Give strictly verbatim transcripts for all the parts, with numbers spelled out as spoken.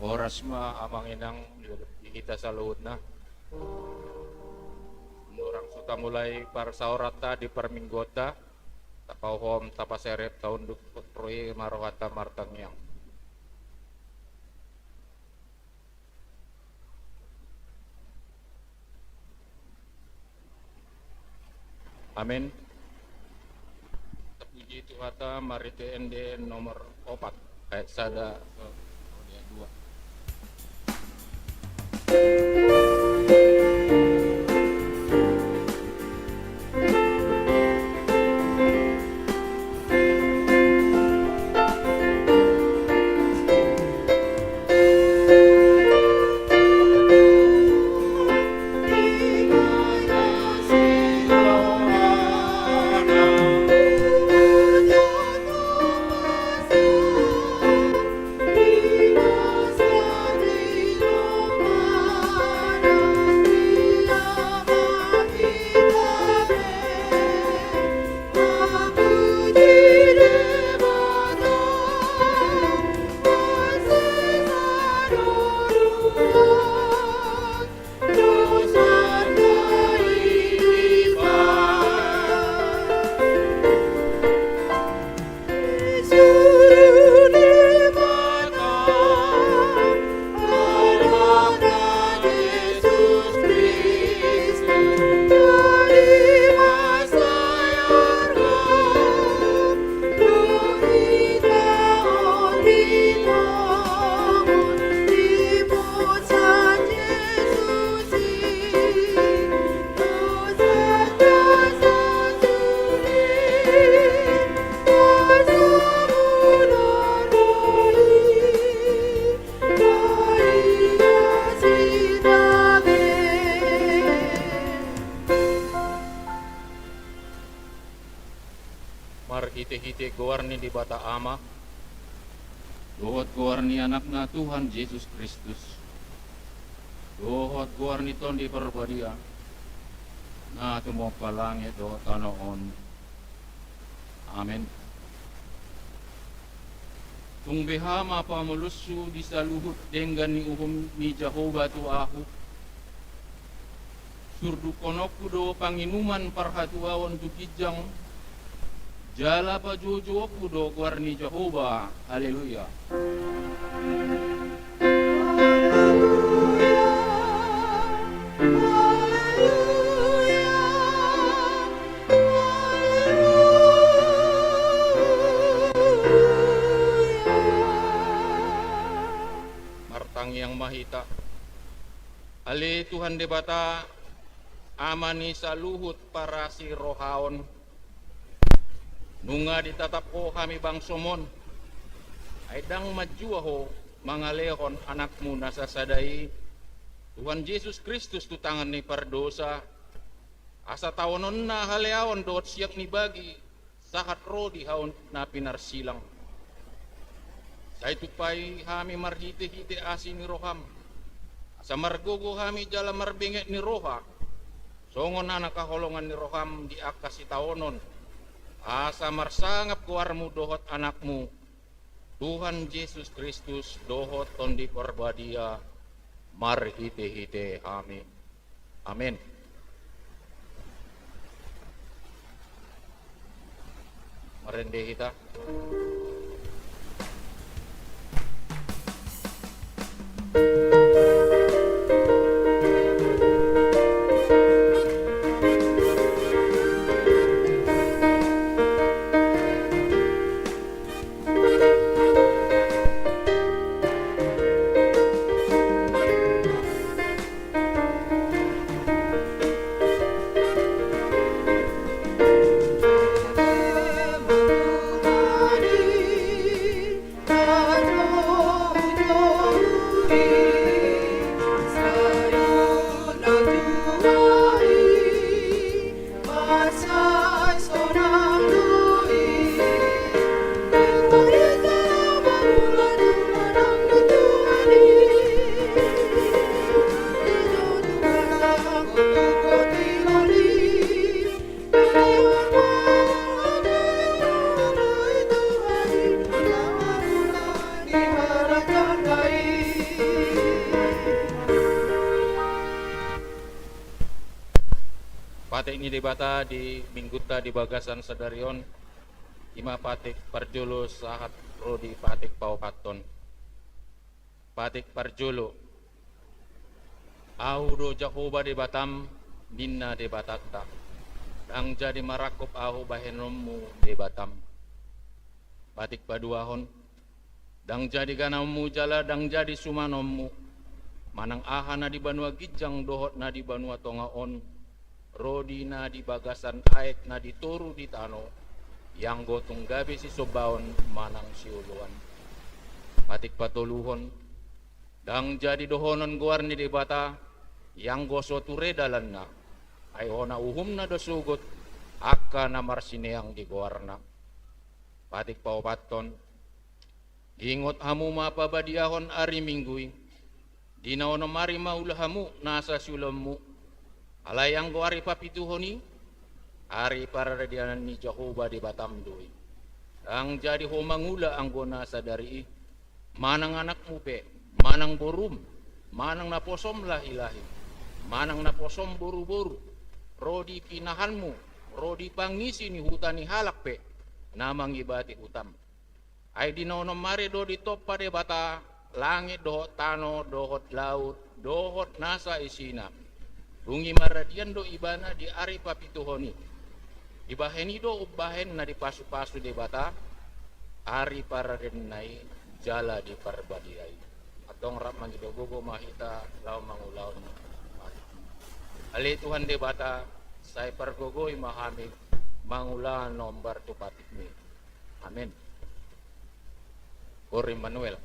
Horas ma amang inang di hita saluhutna. Molo so tamulai parsaoranta di parmingguonta, tapauhom tapaserep taunduk, ro i ma rohanta martangiang. Amen. Tapuji Tuhanta marhite Ende nomor opat, ayat sada, ayat dua. Goar ni Debata Ama, dohot goar ni Anakna Tuhan Jesus Kristus, dohot goar ni Tondi Parbadia, na tumompa langit dohot tano on. Amen. Tung beha ma pamoloshu di saluhut denggan ni uhum ni Jahowa tu ahu. Surdukkononku do panginuman parhatuaon tu ginjang, jala pajoujouonku do goar ni Jahowa. Haleluya. Martangiang ma hita. Ale Tuhan Debata, Ama ni saluhut parasi roha on, nunga ditatap Ho hami bangsoM on, ai ndang manjua Ho mangalehon Anakmu na sasada i, Tuhan Jesus Kristus, tu tangan ni pardosa, asa taononna haleaon dohot siap ni bagi, sahat ro di hau na pinarsilang. Sai tupa i hami marhitehite asi ni rohaM, asa margogo hami jala marbenget ni roha, songon anak haholongan ni rohaM di angka sitaonon, asa marsangap goarMu dohot Anakmu, Tuhan Jesus Kristus, dohot Tondi Parbadia, marhitehite hami. Amen. Marende hita. Patik ni Debata di Minggunta di bagasan sadari on, i ma patik parjolo sahat ro di patik paopathon. Patik parjolo. Ahu do Jahowa Debatam, ninna Debatanta. Ndang jadi marangkup ahu bahenonmu Debatam. Patik paduahon. Ndang jadi ganaonmu jala ndang jadi sumanonmu, manang aha na di banua ginjang dohot na di banua tonga on, ro di na di bagasan aek na di toru di tano, ianggo tung gabe sisombaon manang sioloan. Patik patoluhon. Ndang jadi dohonon goar ni Debata, ianggo so ture dalanna, ai hona uhumna do sogot angka na marsineang di goarna. Patik paopathon. Ingot hamu ma pabadiahon ari Minggu i, di na onom ari ma ula hamu nasa siulaonmu, alai anggo ari papituhon i, ari paradianan ni Jahowa Debatam do i. Ndang jadi ho mangula anggo na sadari i, manang anakmu pe, manang borum, manang naposom lahilahi, manang naposom boruboru, ro di pinahanmu, ro di pangisi ni huta ni halak pe, na mangibati hutam. Ai di na onom ari do ditompa Debata langit dohot tano dohot laut dohot nasa isina. Dung i maradian do Ibana di ari papituhon i. Dibahen i do umbahen na dipasupasu Debata ari paradianna i jala di Parbadia i. Antong rap mangido gogo ma hita laho mangulahon. Ale Tuhan Debata, sai pargogoi ma hami mangulahon hombar tu patikmi. Amen. Kor Immanuel.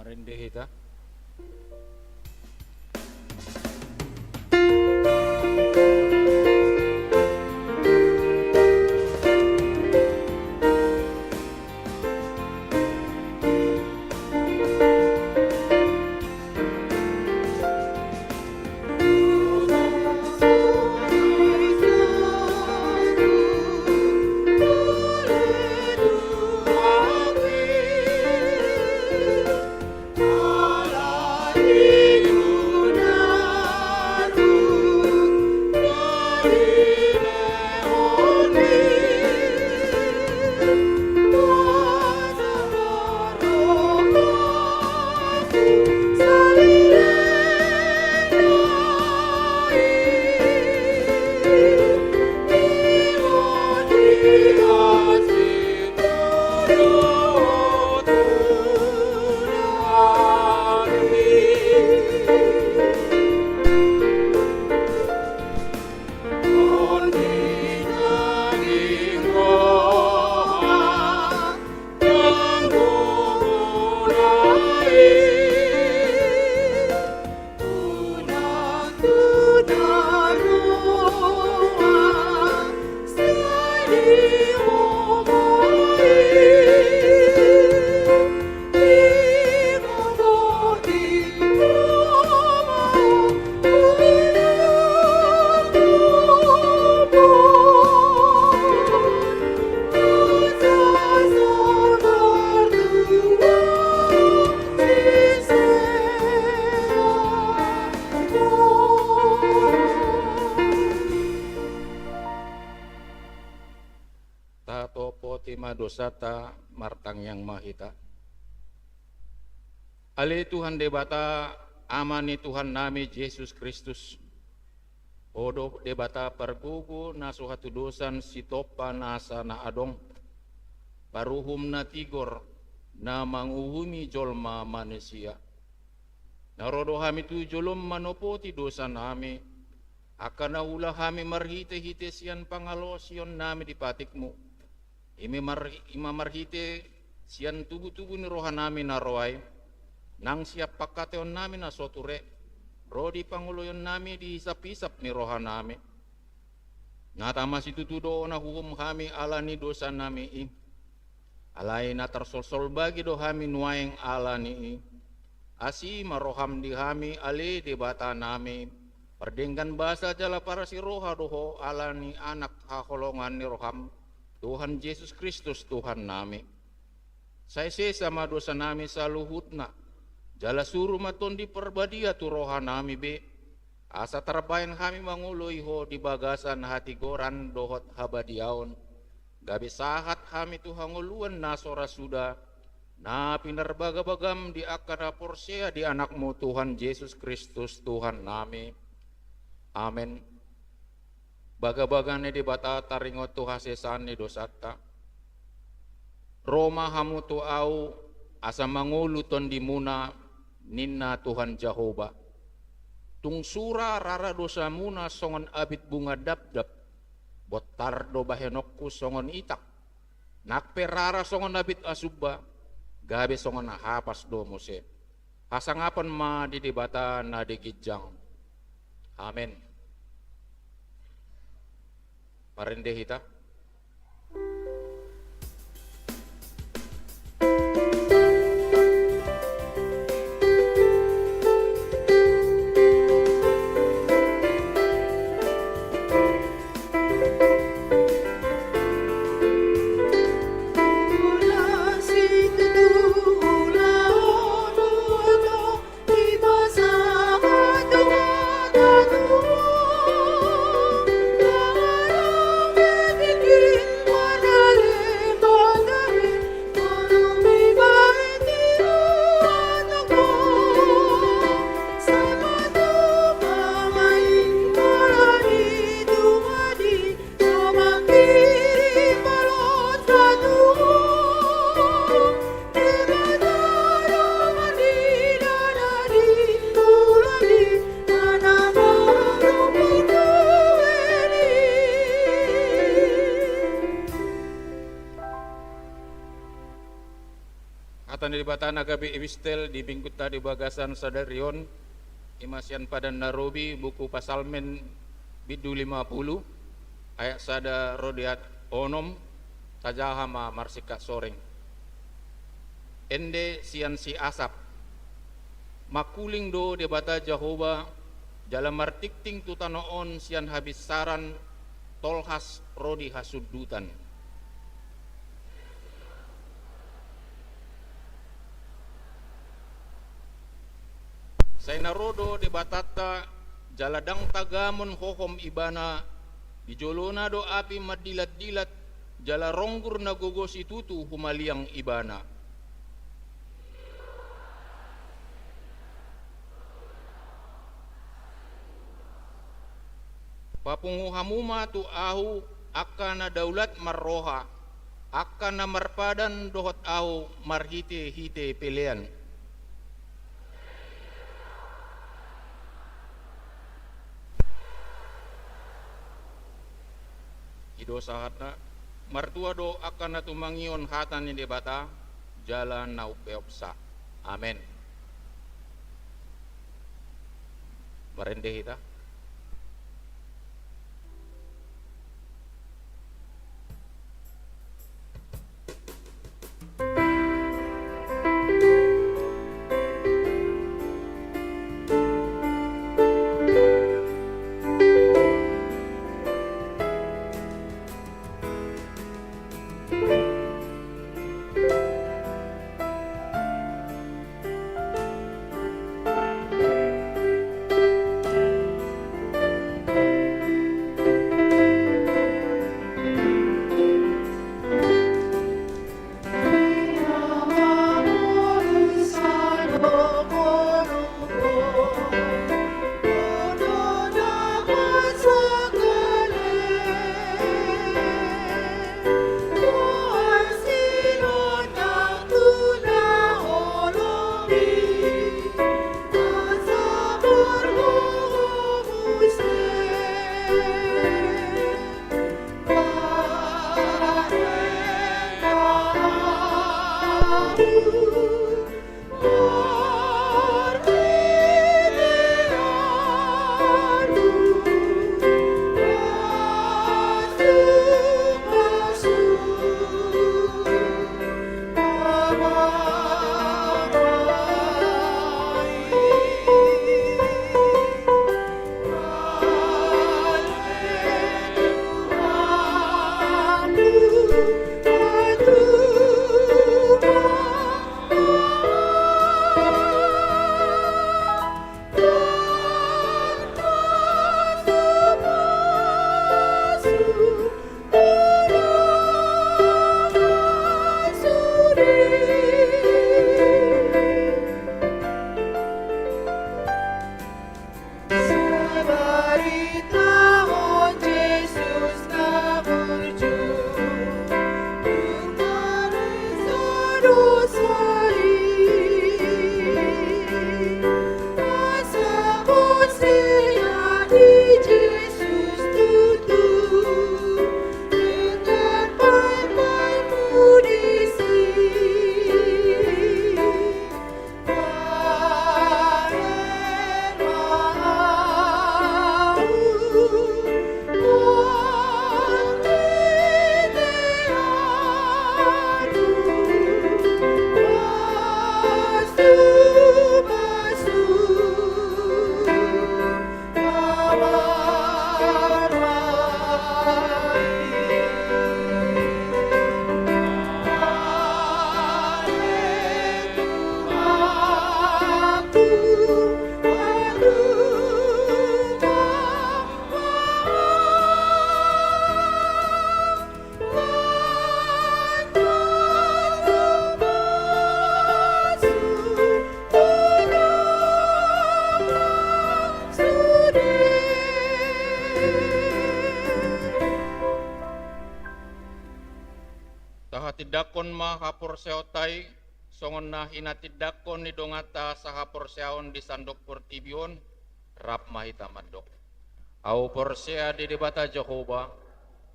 Marende hita. Tatompa ma dosanta, martangiang ma hita. Ale Tuhan Debata, Ama ni Tuhannami Jesus Kristus, Ho do Debata pargogo na so hatudosan, sitompa nasa na adong, paruhum na tigor, na manguhumi jolma manisia. Na ro do hami tu jolom manopoti dosanami, angka na huula hami marhitehite sian pangalaosionnami di patikmu. I ma mar-, i ma marhite sian tubutubu ni rohanami na ro ai, nang sian pangkataionnami na so ture, ro di pangoloionnami di hisaphisap ni rohanami. Na tama situtu do na huuhum hami ala ni dosanami i. Alai na tarsolsol bagi do hami nuaeng ala ni i. Asi ma roham di hami, ale Debatanami, pardenggan basa jala parasi roha do Ho ala ni Anak haholongan ni roham, Tuhan Jesus Kristus Tuhannami. Sai sesa ma dosanami saluhutna, jala suru ma Tondi Parbadia tu rohanami be, asa tarbahen hami mangoloi Ho di bagasan hatigoran dohot habadiaon, gabe sahat hami tu hangoluan na so ra suda, na pinarbagabagam di angka na porsea di Anakmu Tuhan Jesus Kristus Tuhannami. Amen. Bagabaga ni Debata taringot tu hasesaan ni dosanta. Ro ma hamu tu Ahu, asa mangolu tondimuna, ninna Tuhan Jahowa. Tung sura rara dosamuna songon abit bunga dabdab, bontar do bahenonku songon itak, nang pe rara songon abit asumba, gabe songon hapas do muse. Hasangapon ma di Debata na di ginjang. Amen. Marende hita. Debata na gabe epistel di Minggunta di bagasan sadari on, i ma sian Padan na Robi, buku Psalmen, bindu lima pulu, ayat sada ro di ayat onom, tajaha ma marsingkat soreng. Ende sian si Asap. Mangkuling do Debata Jahowa, jala martingting tu tano on sian habinsaran, tolhas ro di hasundutan. Sai na ro do Debatanta, jala ndang tagamon hohom Ibana, di jolona do api mandilatdilat, jala ronggur na gogo situtu humaliang Ibana. Papungu hamu ma tu ahu angka na daulat marroha, angka na marpadan dohot ahu marhitehite pelean. I do sahatna. Martua do angka na tumangihon hata ni Debata, jala na umpeopsa. Amen. Marende hita. Tahatindangkon ma haporseaonta i, songon na hinatindangkon ni donganta sahaporseaon di sandok portibi on. Rap ma hita mandok. Ahu porsea di Debata Jahowa,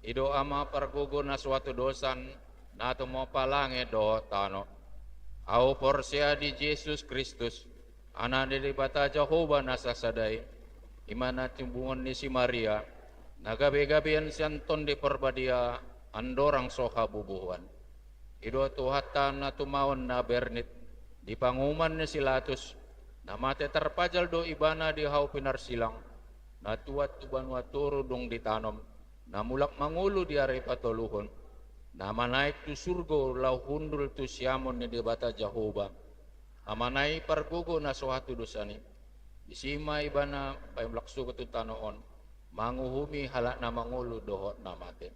i do Ama pargogo na so hatudosan, na tumompa langit dohot tano. Ahu porsea di Jesus Kristus, Anak ni Debata Jahowa na sasada i, i ma na timbungon ni si Maria, na gabe-gabean sian Tondi Parbadia, andorang so habubuhuan. I do Tuhanta na tumaon na bernit, di panguhuman ni si Latus, na mate tarpajal do ibana di hau pinarsilang, na tuat tu banua toru dung ditanom, na mulak mangolu di ari patoluhon, na manaek tu surgo laho hundul tu siamun ni Debata Jahowa, Amana i pargogo na so hatudosan i. Disi ma ibana paimulak surgo tu tano on, manguhumi halak na mangolu dohot na mate.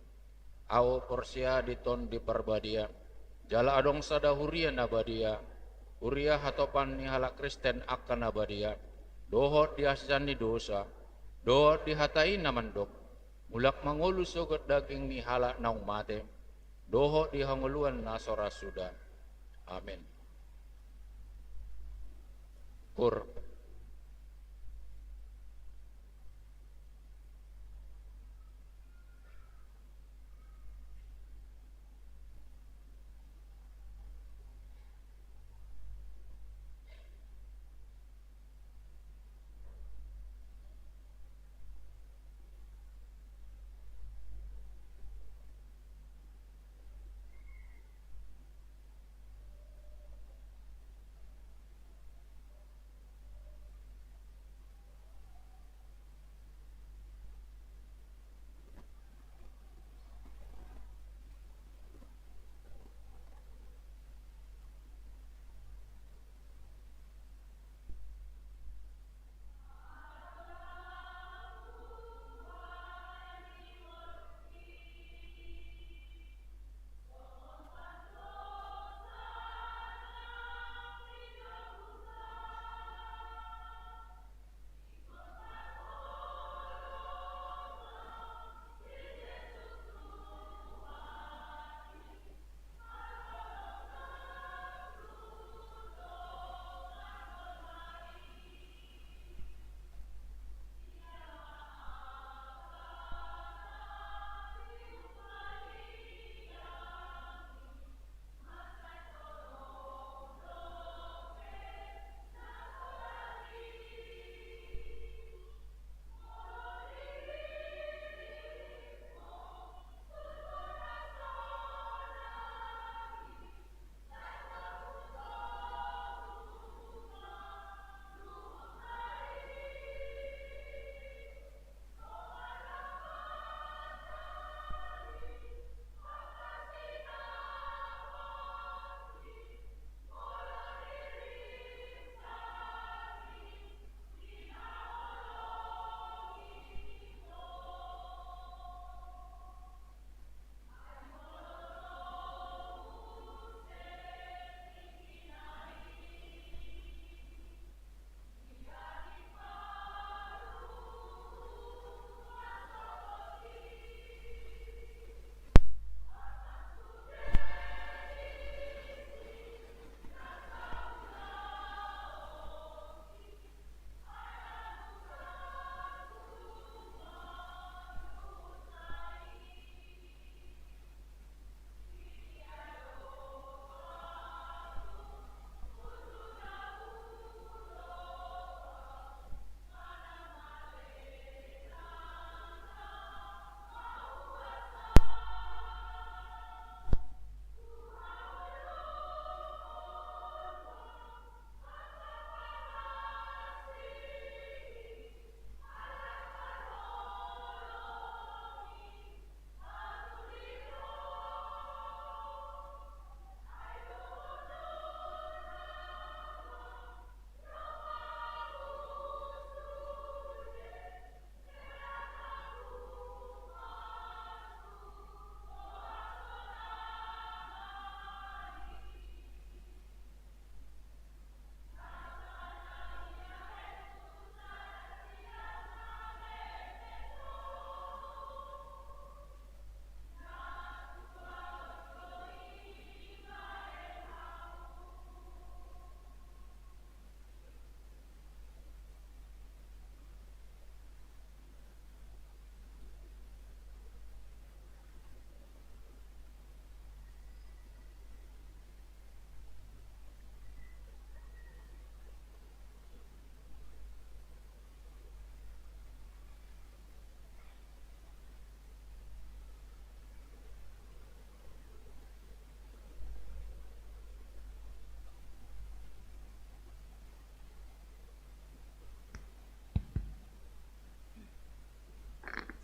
Ahu porsea di Tondi Parbadia, jala adong sada huria na badia, huria hatopan ni halak Kristen angka na badia, dohot di hasesaan ni dosa, dohot di hata i na mandok, mulak mangolu sogot daging ni halak naung mate, dohot di hangoluan na so ra suda. Amen. Kur.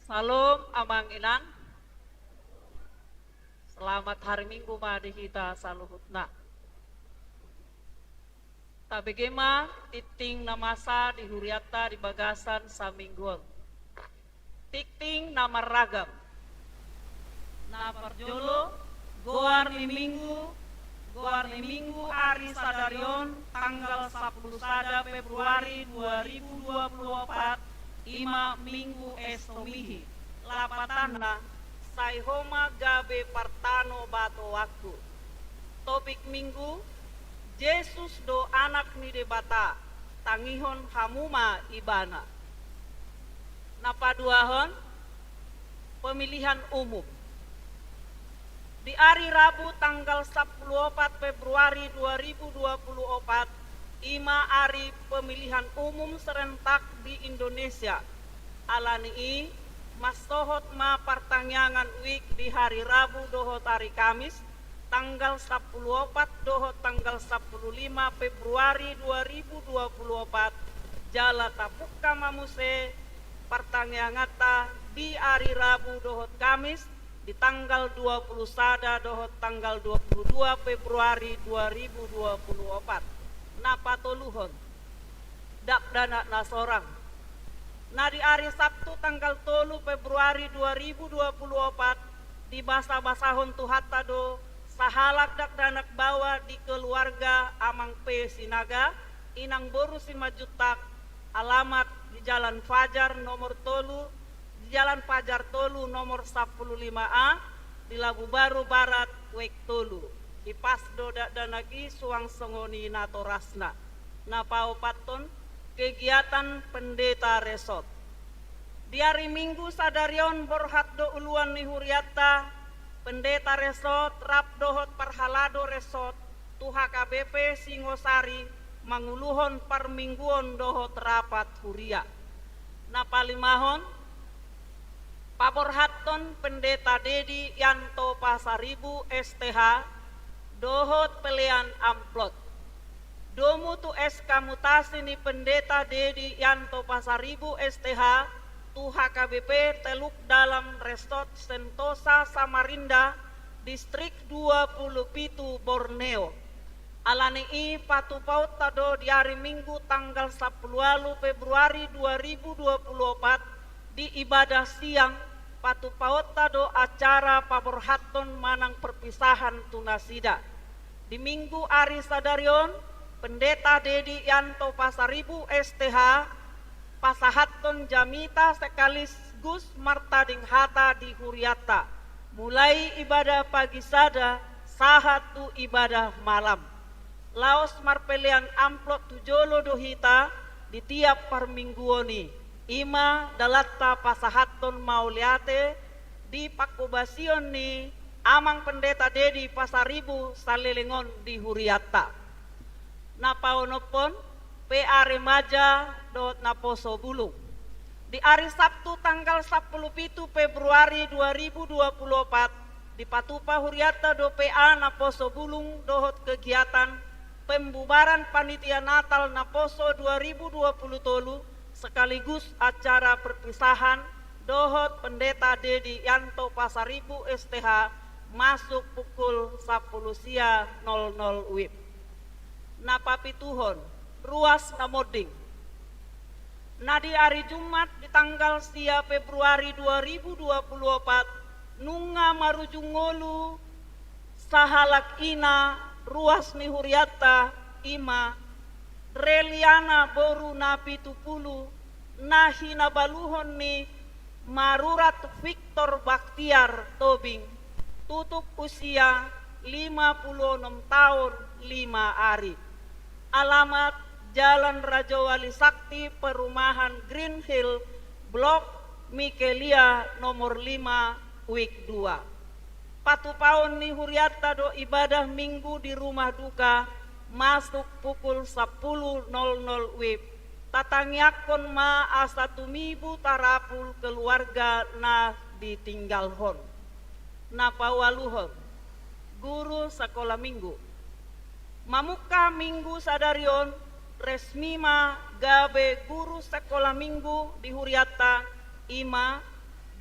Salom, amang inang. Selamat hari Minggu ma di hita saluhutna. Tabege ma tingting na masa di hurianta di bagasan saminggu on. Tingting na marragam. Na parjolo, goar ni minggu, goar ni minggu ari sadari on, tanggal sampulu sada Februari dua ribu dua puluh opat, ima Minggu Estomihi. Lapatanna, sai ho ma gabe partano batoanku. Topik minggu, Jesus do Anak ni Debata, tangihon hamu ma Ibana. Na paduahon, pemilihan umum. Di ari Rabu tanggal sampulu opat Februari dua ribu dua puluh opat, ima ari pemilihan umum serentak di Indonesia. Alani i, mansohot ma partangiangan wijk di hari Rabu dohot ari Kamis, tanggal sampulu opat dohot tanggal sampulu lima Februari dua ribu dua puluh opat, jala tapungka ma muse partangianganta di ari Rabu dohot Kamis, di tanggal dua puluh sada dohot tanggal dua puluh dua Februari dua ribu dua puluh opat. Na patoluhon, dakdanak na sorang. Na di ari Sabtu tanggal tolu Februari dua ribu dua puluh opat, dibasabasahon Tuhanta do sahalak dakdanak baoa di keluarga Amang P Sinaga, Inang boru Simanjuntak, alamat di Jalan Fajar nomor tolu, di Jalan Fajar tolu nomor sampulu lima A, di Labu Baru Barat, wijk tolu. Hipas do dakdanak i suang songon i natorasna. Na paopathon, kegiatan pendeta resort. Di ari Minggu sadari on borhat do uluan ni hurianta, pendeta resort rap dohot parhalado resort, tu H K B P Singosari, manguluhon parmingguon dohot rapat huria. Na palimahon, paborhathon Pendeta Dedi Yanto Pasaribu S T H, dohot pelean amplop. Domu tu S K mutasi ni Pendeta Dedi Yanto Pasaribu S T H, tu H K B P Teluk Dalam Resort Sentosa Samarinda, Distrik dua puluh pitu Borneo. Alani i patupaonta do di ari Minggu tanggal sampulu ualu Februari dua ribu dua puluh opat, di ibadah siang, patupaonta do acara paborhathon manang perpisahan tu nasida. Di Minggu ari sadari on, Pendeta Dedi Yanto Pasaribu S T H, pasahathon jamita sekaligus martading hata di hurianta, mulai ibadah pagi sada sahat tu ibadah malam. Laos marpelean amplop tu jolo do hita di tiap parmingguon i, ima dalanta pasahathon mauliate di pangkobasion ni Amang Pendeta Dedi Pasaribu saleleng on di hurianta. Na paonomhon, P A Remaja dohot Naposo Bulung. Di ari Sabtu tanggal sampulu pitu Februari dua ribu dua puluh opat, dipatupa hurianta do P A Naposo Bulung dohot kegiatan pembubaran panitia Natal Naposo dua ribu dua puluh tolu, sekaligus acara perpisahan dohot Pendeta Dedi Yanto Pasaribu S T H, masuk pukul sampulu sia nol nol wib. Na papituhon, ruas na monding. Na di ari Jumat di tanggal sia Februari dua ribu dua puluh opat, nunga marujung ngolu sahalak ina ruas ni hurianta, ima Reliana boru Napitupulu, na hinabaluhon ni Marurat Victor Baktiar Tobing, tutup usia lima puluh onom taon lima ari. Alamat Jalan Rajawali Sakti, Perumahan Green Hill, Blok Mikelia nomor lima, wik dua. Patupaon ni hurianta do ibadah Minggu di rumah duka, masuk pukul sampulu nol nol wib. Tatangiangkon ma asa tumibu tarapul keluarga na ditinggalhon. Na paualuhon, guru sekolah Minggu. Mamungka Minggu sadari on, resmi ma gabe guru sekolah Minggu di hurianta, ima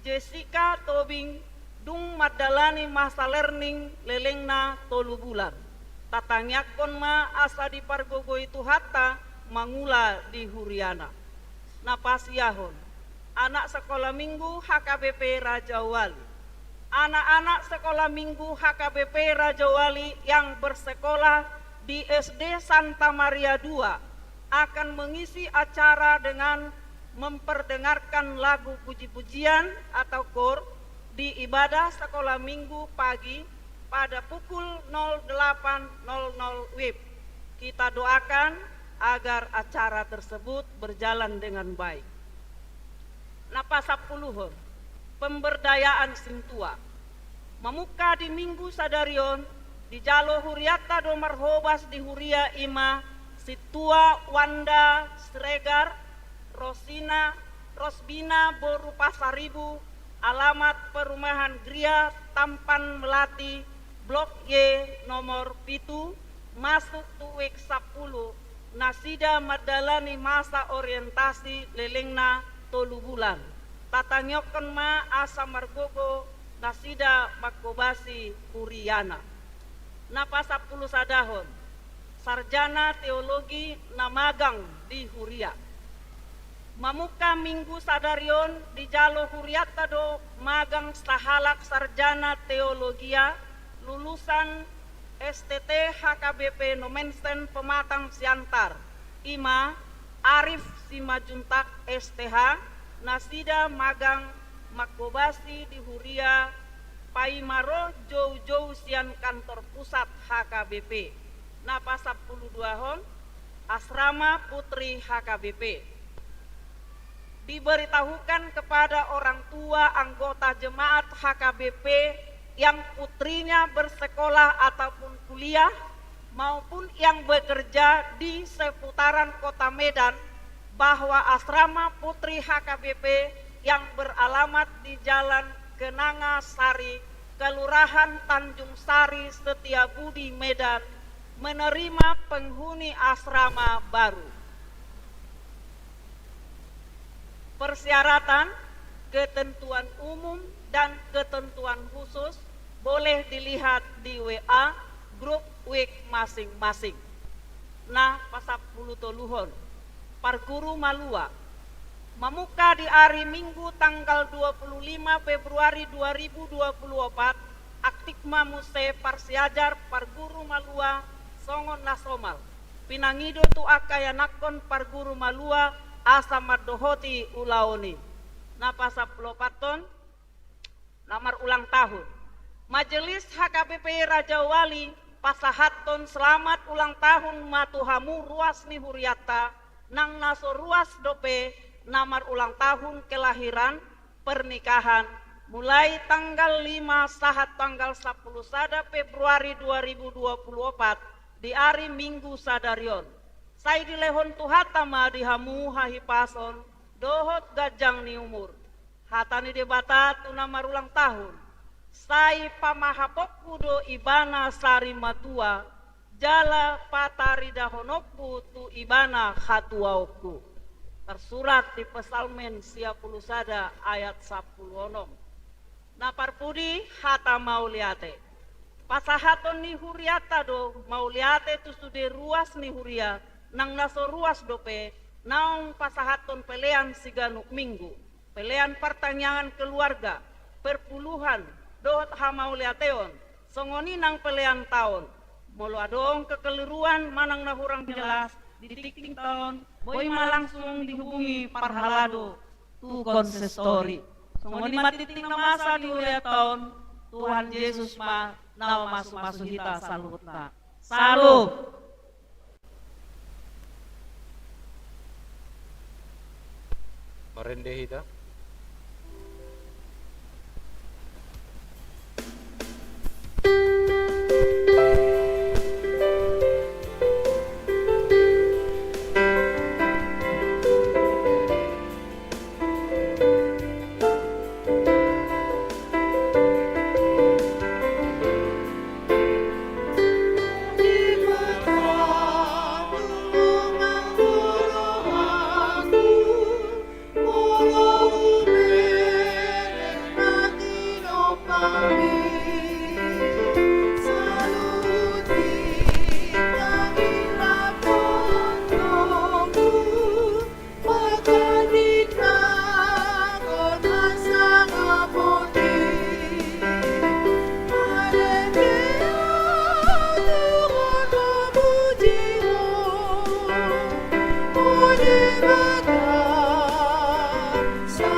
Jessica Tobing dung mandalani masa learning lelengna tolu bulan. Tatangiangkon ma asa dipargogoi Tuhanta mangula di huriana. Na pasiahon, anak sekolah minggu H K B P Rajawali. Anak-anak sekolah minggu H K B P Rajawali yang bersekolah di S D Santa Maria dua akan mengisi acara dengan memperdengarkan lagu puji-pujian atau koor di ibadah sekolah minggu pagi pada pukul nol delapan nol nol W I B. Kita doakan agar acara tersebut berjalan dengan baik. Na pasampuluhon, pemberdayaan sintua. Mamungka di minggu sadari on, dijalo hurianta do marhobas di huria, i ma sintua Wanda Siregar, Rosina, Rosbina boru Pasaribu, alamat Perumahan Gria, Tampan Melati, Blok Y, nomor pitu, masuk tu W I B sampulu, nasida mandalani masa orientasi lelengna tolu bulan. Tatangiangkon ma asa margogo nasida manghobasi huriana. Na pasampulusadahon, sarjana teologi na magang di huria. Mamungka minggu sadari on, dijalo hurianta do magang sahalak sarjana teologia lulusan S T T H K B P Nommensen Pematang Siantar, i ma Arif Simanjuntak S T H, nasida magang manghobasi di huria paima ro joujou sian kantor pusat H K B P. Na pasampuluduahon, asrama putri H K B P. Diberitahukan kepada orang tua anggota jemaat H K B P yang putrinya bersekolah ataupun kuliah maupun yang bekerja di seputaran Kota Medan bahwa asrama putri H K B P yang beralamat di Jalan Kenanga Sari, Kelurahan Tanjung Sari, Setiabudi, Medan, menerima penghuni asrama baru. Persyaratan, ketentuan umum, dan ketentuan khusus boleh dilihat di W A grup W I B masing-masing. Na pasampulutoluhon, parguru malua. Mamungka di ari Minggu tanggal dua puluh lima Februari dua ribu dua puluh opat, aktif ma muse parsiajar parguru malua songon na somal. Pinangido tu angka ianakhon parguru malua asa mandohoti ulaon i. Na pasampuluopathon, na marulang tahun. Majelis H K B P Rajawali pasahathon selamat ulang tahun ma tu hamu ruas ni hurianta, nang na so ruas dope na marulang tahun kelahiran, pernikahan, mulai tanggal lima sahat tanggal sampulu sada Februari dua ribu dua puluh opat, di ari Minggu sadari on. Sai dilehon Tuhanta ma di hamu hahipason dohot ganjang ni umur. Hata ni Debata tu na marulang tahun: Sai pamahaponku do ibana sari matua, jala pataridahononku tu ibana hatuaonku. Tarsurat di Psalmen sia pulu sada ayat sampulu onom. Na parpudi, hata mauliate. Pasahaton ni hurianta do mauliate tu sude ruas ni huria, nang na so ruas dope, naung pasahathon pelean siganup Minggu, pelean partangiangan keluarga, perpuluhan, dohot hamauliateon, songon i nang pelean taon. Molo adong kekeliruan manang na hurang jelas di tingting taon, boi ma langsung dihubungi parhalado tu konsistori. Songon i ma tingting na masa di hurianta on. Tuhan Jesus ma na mamasu-masu hita saluhutna. Salam. Marende hita. Dame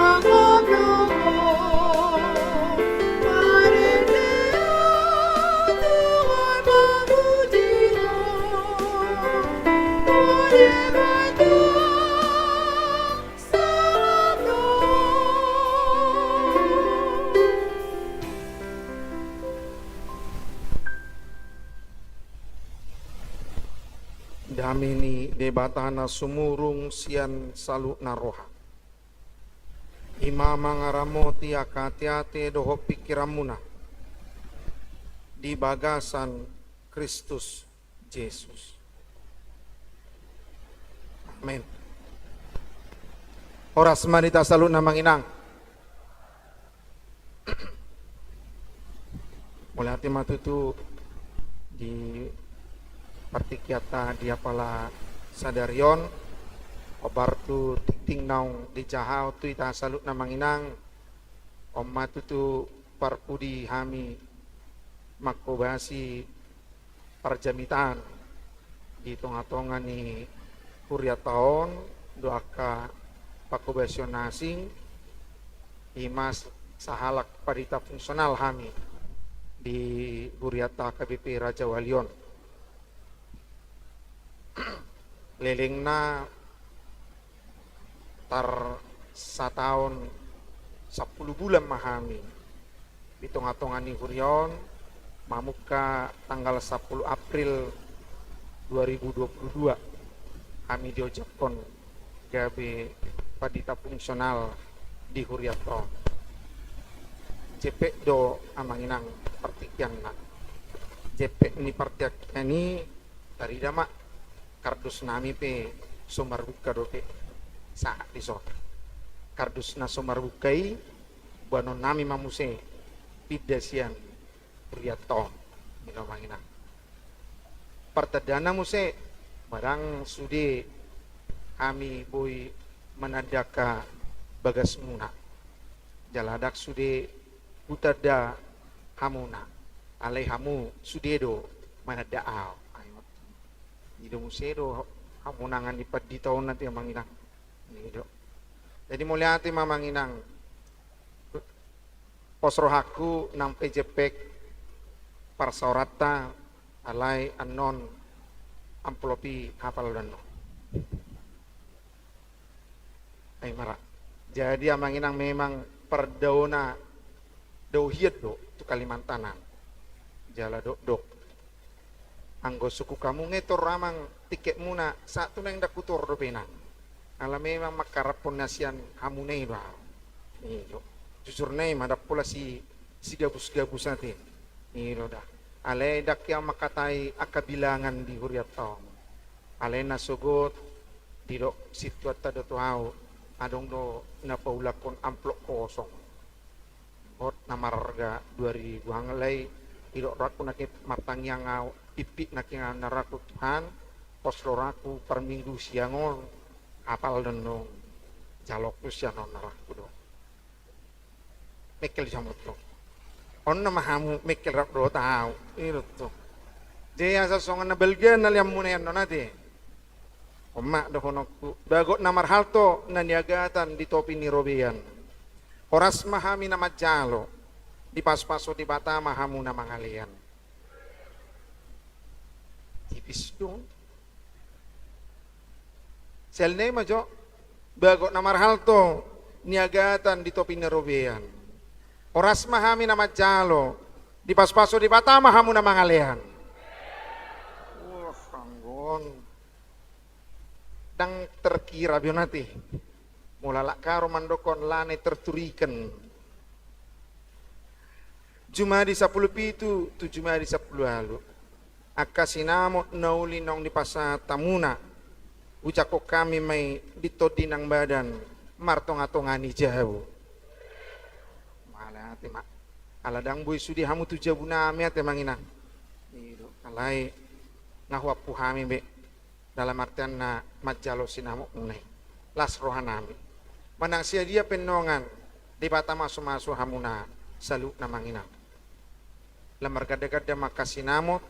ni Debata na sumurung sian saluhutna roha, i ma mangaramoti angka ateate dohot pingkiranmuna di bagasan Kristus Jesus. Amen. Horas ma di hita saluhutna, Amang Inang. Mauliate ma tutu di partingkianta di apala sadari on, hombar tu tingting naung dijahahon tu hita saluhutna, Amang Inang. On ma tutu parpudi hami manghobasi parjamitaan di tongatonga ni hurianta on, dohot angka panghobasion na asing, i ma sahalak pandita fungsional hami di hurianta H K B P Rajawali on. Lelengna tar sataon sampulu bulan ma hami di tongatonga ni huria on, mamungka tanggal sampulu April dua ribu dua puluh dua hami diojakhon gabe pandita fungsional di hurianta on. Jempek do, Amang Inang, partingkianna. Jempek ni partingkian i, tarida ma, kardus nami pe so marbungka dope sahat dison. Kardus na so marbungka i, boanon nami ma muse pinda sian hurianta on, ninna, Amang Inang. Partandana muse, manang sude hami boi mananda angka bagasmuna, jala ndang sude hutanda hamuna, alai hamu sude do mananda ahu. Ai ma tutu. I do muse do hamonangan ni pandita on, ate, Amang Inang. I do. Jadi mauliate ma, Amang Inang. Pos rohangku nang pe jempek parsaoranta, alai annon amplop i hapal do annon. Ai ma ra. Jadi, Amang Inang, memang pardaona dao hian do tu Kalimantan an. Jala dokdok, anggo sungkun hamu ngetor, Amang, tiketmuna, sahat tu na ndang hutor dope, Inang. Ala memang mangharap na sian hamuna i do ahu. I do. Jujurna i ma, ndang pola si, sigabusgabus, ate. I do da. Alai ndang hea mangkatai angka bilangan di hurianta on. Alai nasogot didok sintuanta do tu ahu, adong do na paulakhon amplop kosong. Hot na marharga dua ribu, alai didok rohangku nangkin martangiang ahu, pimpit nangkin ahu, ninna rohangku, Tuhan, pos rohangku parminggu siang on, hapal do annon jaloonku sian on, ninna rohangku do. Mengkel jamot do. On nama hamu mengkel rap dohot ahu. I do tutu. Jadi asa songon na balga na leanmuna i annon, ate. On ma dohononku, bagot na marhalto na niagatan di topi ni robean. Horas ma hami na manjalo, dipasupasu Debata ma hamu na mangalean. Tipis do. Sialna i ma jo, bagot na marhalto niagatan di topi ni robean. Horas ma hami na manjalo, dipasupasu Debata ma hamu na mangalean. Wah, anggo on. Ndang terkira be on, ate. Molo halak Karo mandokhon lane terturiken. Jumadi sampulu pitu tu Jumadi sampulu ualu. Angka sinamot na uli naung dipasahat hamuna, ujak hami ma i di tondi nang badan martongatonga ni jabu. Mauliate ma. Ala ndang boi sude hamu tu jabu nami, ate, Amang Inang. I do. Alai nga huampu hami be. Dalam artian na manjalo sinamotmuna i. Las roha nami. Manang sian dia pe nongan, Debata masumasu hamuna saluhutna, Amang Inang. Lam margandaganda ma angka sinamot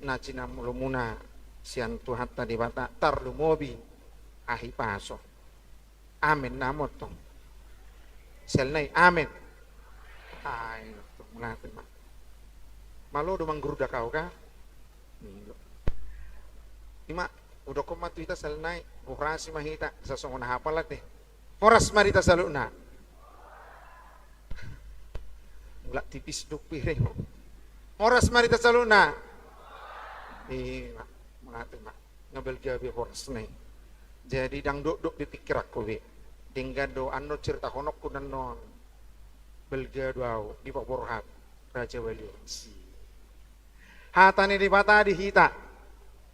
na jinamolomuna sian Tuhanta Debata, tarlumobi hahipason. Amen nama on tong. Sel nai, amen. Ai, mauliate ma. Malo do manggurda kau ka? Ima, udokkon ma tu hita sel nai, borasi ma hita, sasongon hapal ate. Horas ma di hita saluhutna. Mulak tipis duk piring. Horas ma di hita saluhutna. Ima, mauliate ma. Nga balga be horas nai. Jadi ndang dokdok be pingkiranku be. Denggan do annon ceritahononku annon. Balga do au dipaborhat Raja Wali Ongsi. Hata ni Debata di hita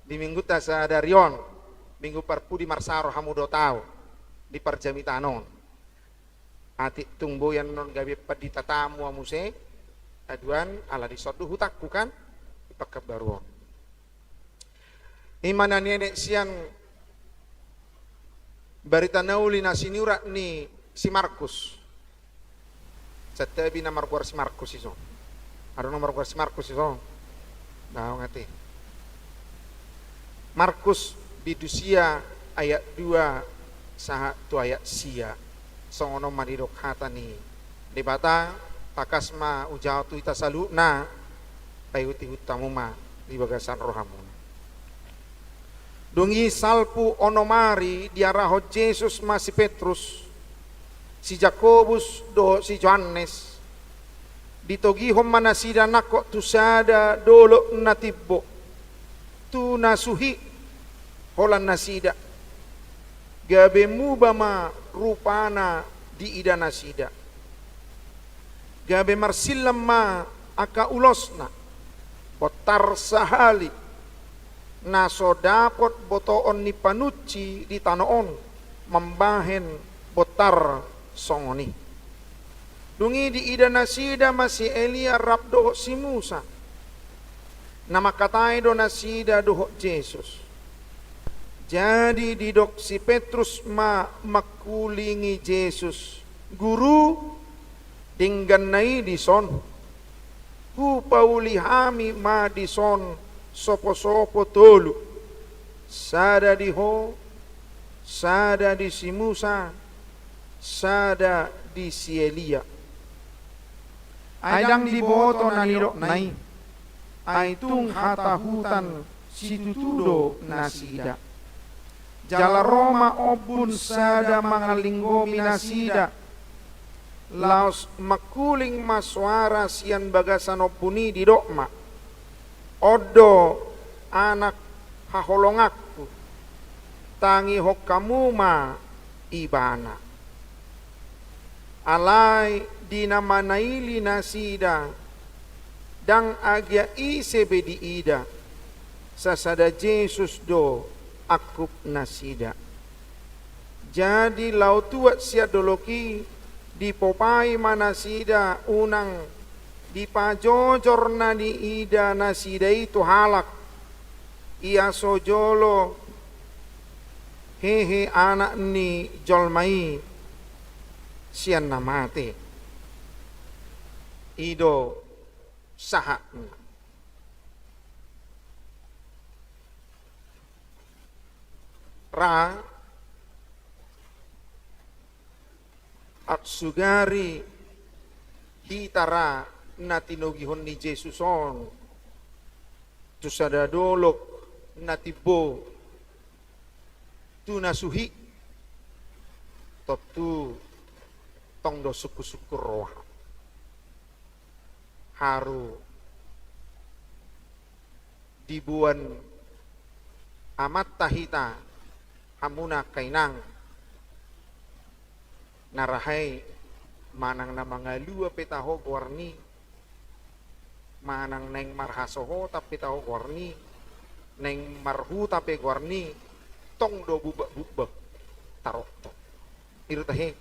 di minggunta sadari on, minggu parpudi marsaro hamu dohot au di parjamita on. Atik tung boi annon gabe pandita tamu hamu muse, aduan ala dison do hutangku kan, di Pekanbaru on. Ima na nienet sian barita na uli na sinurat ni si Markus. Santabi na margoar si Markus ison. Adong na margoar si Markus ison. Daong ate. Markus bindu sia ayat dua sahat tu ayat sia. Songon on ma didok hata ni Debata, tangkas ma hujalo tu hita saluhutna, paihutihut hamu ma di bagasan rohamuna. Dung i salpu onom ari diarahon Jesus ma si Petrus, si Jakobus dohot si Johannes, ditogihon ma nasida nangkok tu sada dolok na timbo, tu na suhi holan nasida. Gabe muba ma rupana diida nasida. Gabe marsillam ma angka ulosna, bontar sahali na so dapot botoon ni panunci di tano on mambahen bontar songon i. Dung i diida nasida ma si Elia rap dohot si Musa. Na mangkatai do nasida dohot Jesus. Jadi didok si Petrus ma mangkulingi Jesus, "Guru, dengganna i dison. Hupauli hami ma dison soposopo tolu, sada di Ho, sada di si Musa, sada di si Elia." Ai ndang diboto na nidokna i, ai tung hatahutan situtu do nasida. Jala ro ma ombun sada mangalinggomi nasida. Laos mangkuling ma soara sian bagasan ombun i, didok ma, "On do Anak haholonganku, tangihon hamu ma Ibana." Alai di na manaili nasida, ndang agia ise be diida, sasada Jesus do angkup nasida. Jadi laho tuat sian dolok i, dipopai ma nasida unang dipajojor na niida nasida i tu halak, ia so jolo hehe Anak ni jolma i sian na mate. I do sahatna. Ra, aut sugari hita ra na tinogihon ni Jesus on tu sada dolok na timbo, tu na suhi, tontu tong do sungkunsungkun roha. Haru diboan amanta hita, hamuna angka inang, na ra hea manang na mangalua pe taho goarni, manang naeng marhasohotan pe taho goarni, naeng marhuta pe goarni, tong do bubakbubak taroktok. I do tahe.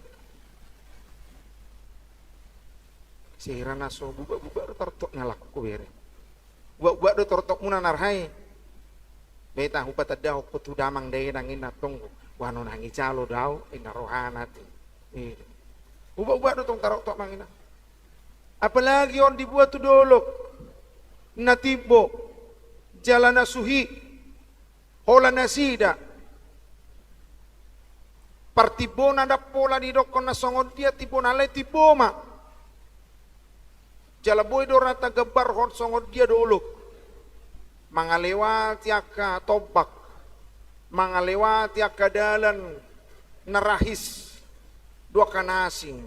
Sera na so bubakbubak do taroktok na laho bere. Bubakbubak do taroktokmuna na ra hea. Beta hupatandahon ho tu damang dainang inna tong. Boanon hami jalo do au inna rohana te. I do. Bubakbubak do tong taroktok amang inang. Apalagi on diboan tu dolok na timbo jala na suhi holan nasida. Partimbona ndang pola didokkon na songon dia timbona, alai timbo ma. Jala boi do ra tagambarhon songon dia dolok mangalewati angka tombak, mangalewati angka dalan na rahis dohot na asing.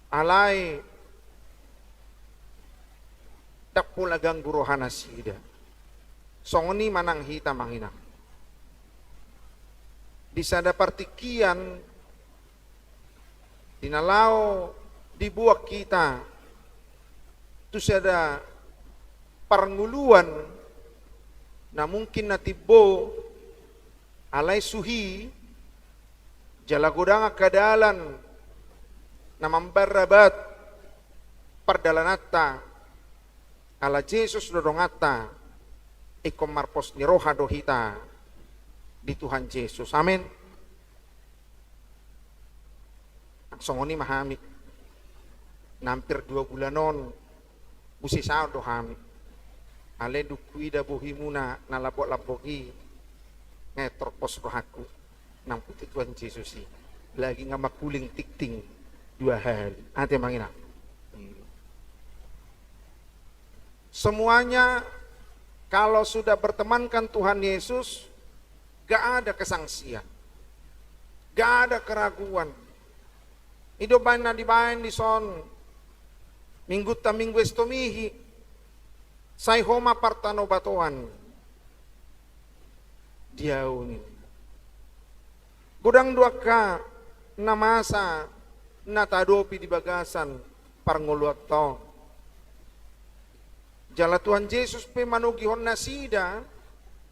Alai ndang pola ganggu rohanasida. Songon i ma nang hita, amang inang. Di sada partingkian, di na laho dibuat hita tu sada parngoluan na mungkin na timbo, alai suhi, jala godang angka dalan na mambahen rabat pardalananta, ala Jesus do donganta, ingkon marpos ni roha do hita di Tuhan Jesus. Amen. Nang songon i ma hami. Nampir dua bulan on, muse saut do hami. Alai dung huida bohimuna na lambok-lambok i, nunga torpos rohangku. Nang puji Tuhan Jesus i. Lagi nunga mangkuling tingting dua hali. Ate, amang inang. Semuanya, kalau sudah bertemankan Tuhan Yesus, gak ada kesangsian, gak ada keraguan. I do umbahen na dibahen dison, minggunta Minggu Estomihi, sai ho ma partanobatoan di ahu, ninna. Godang do angka na masa na tahadopi di bagasan parngoluanta on. Jala Tuhan Jesus pe manogihon nasida,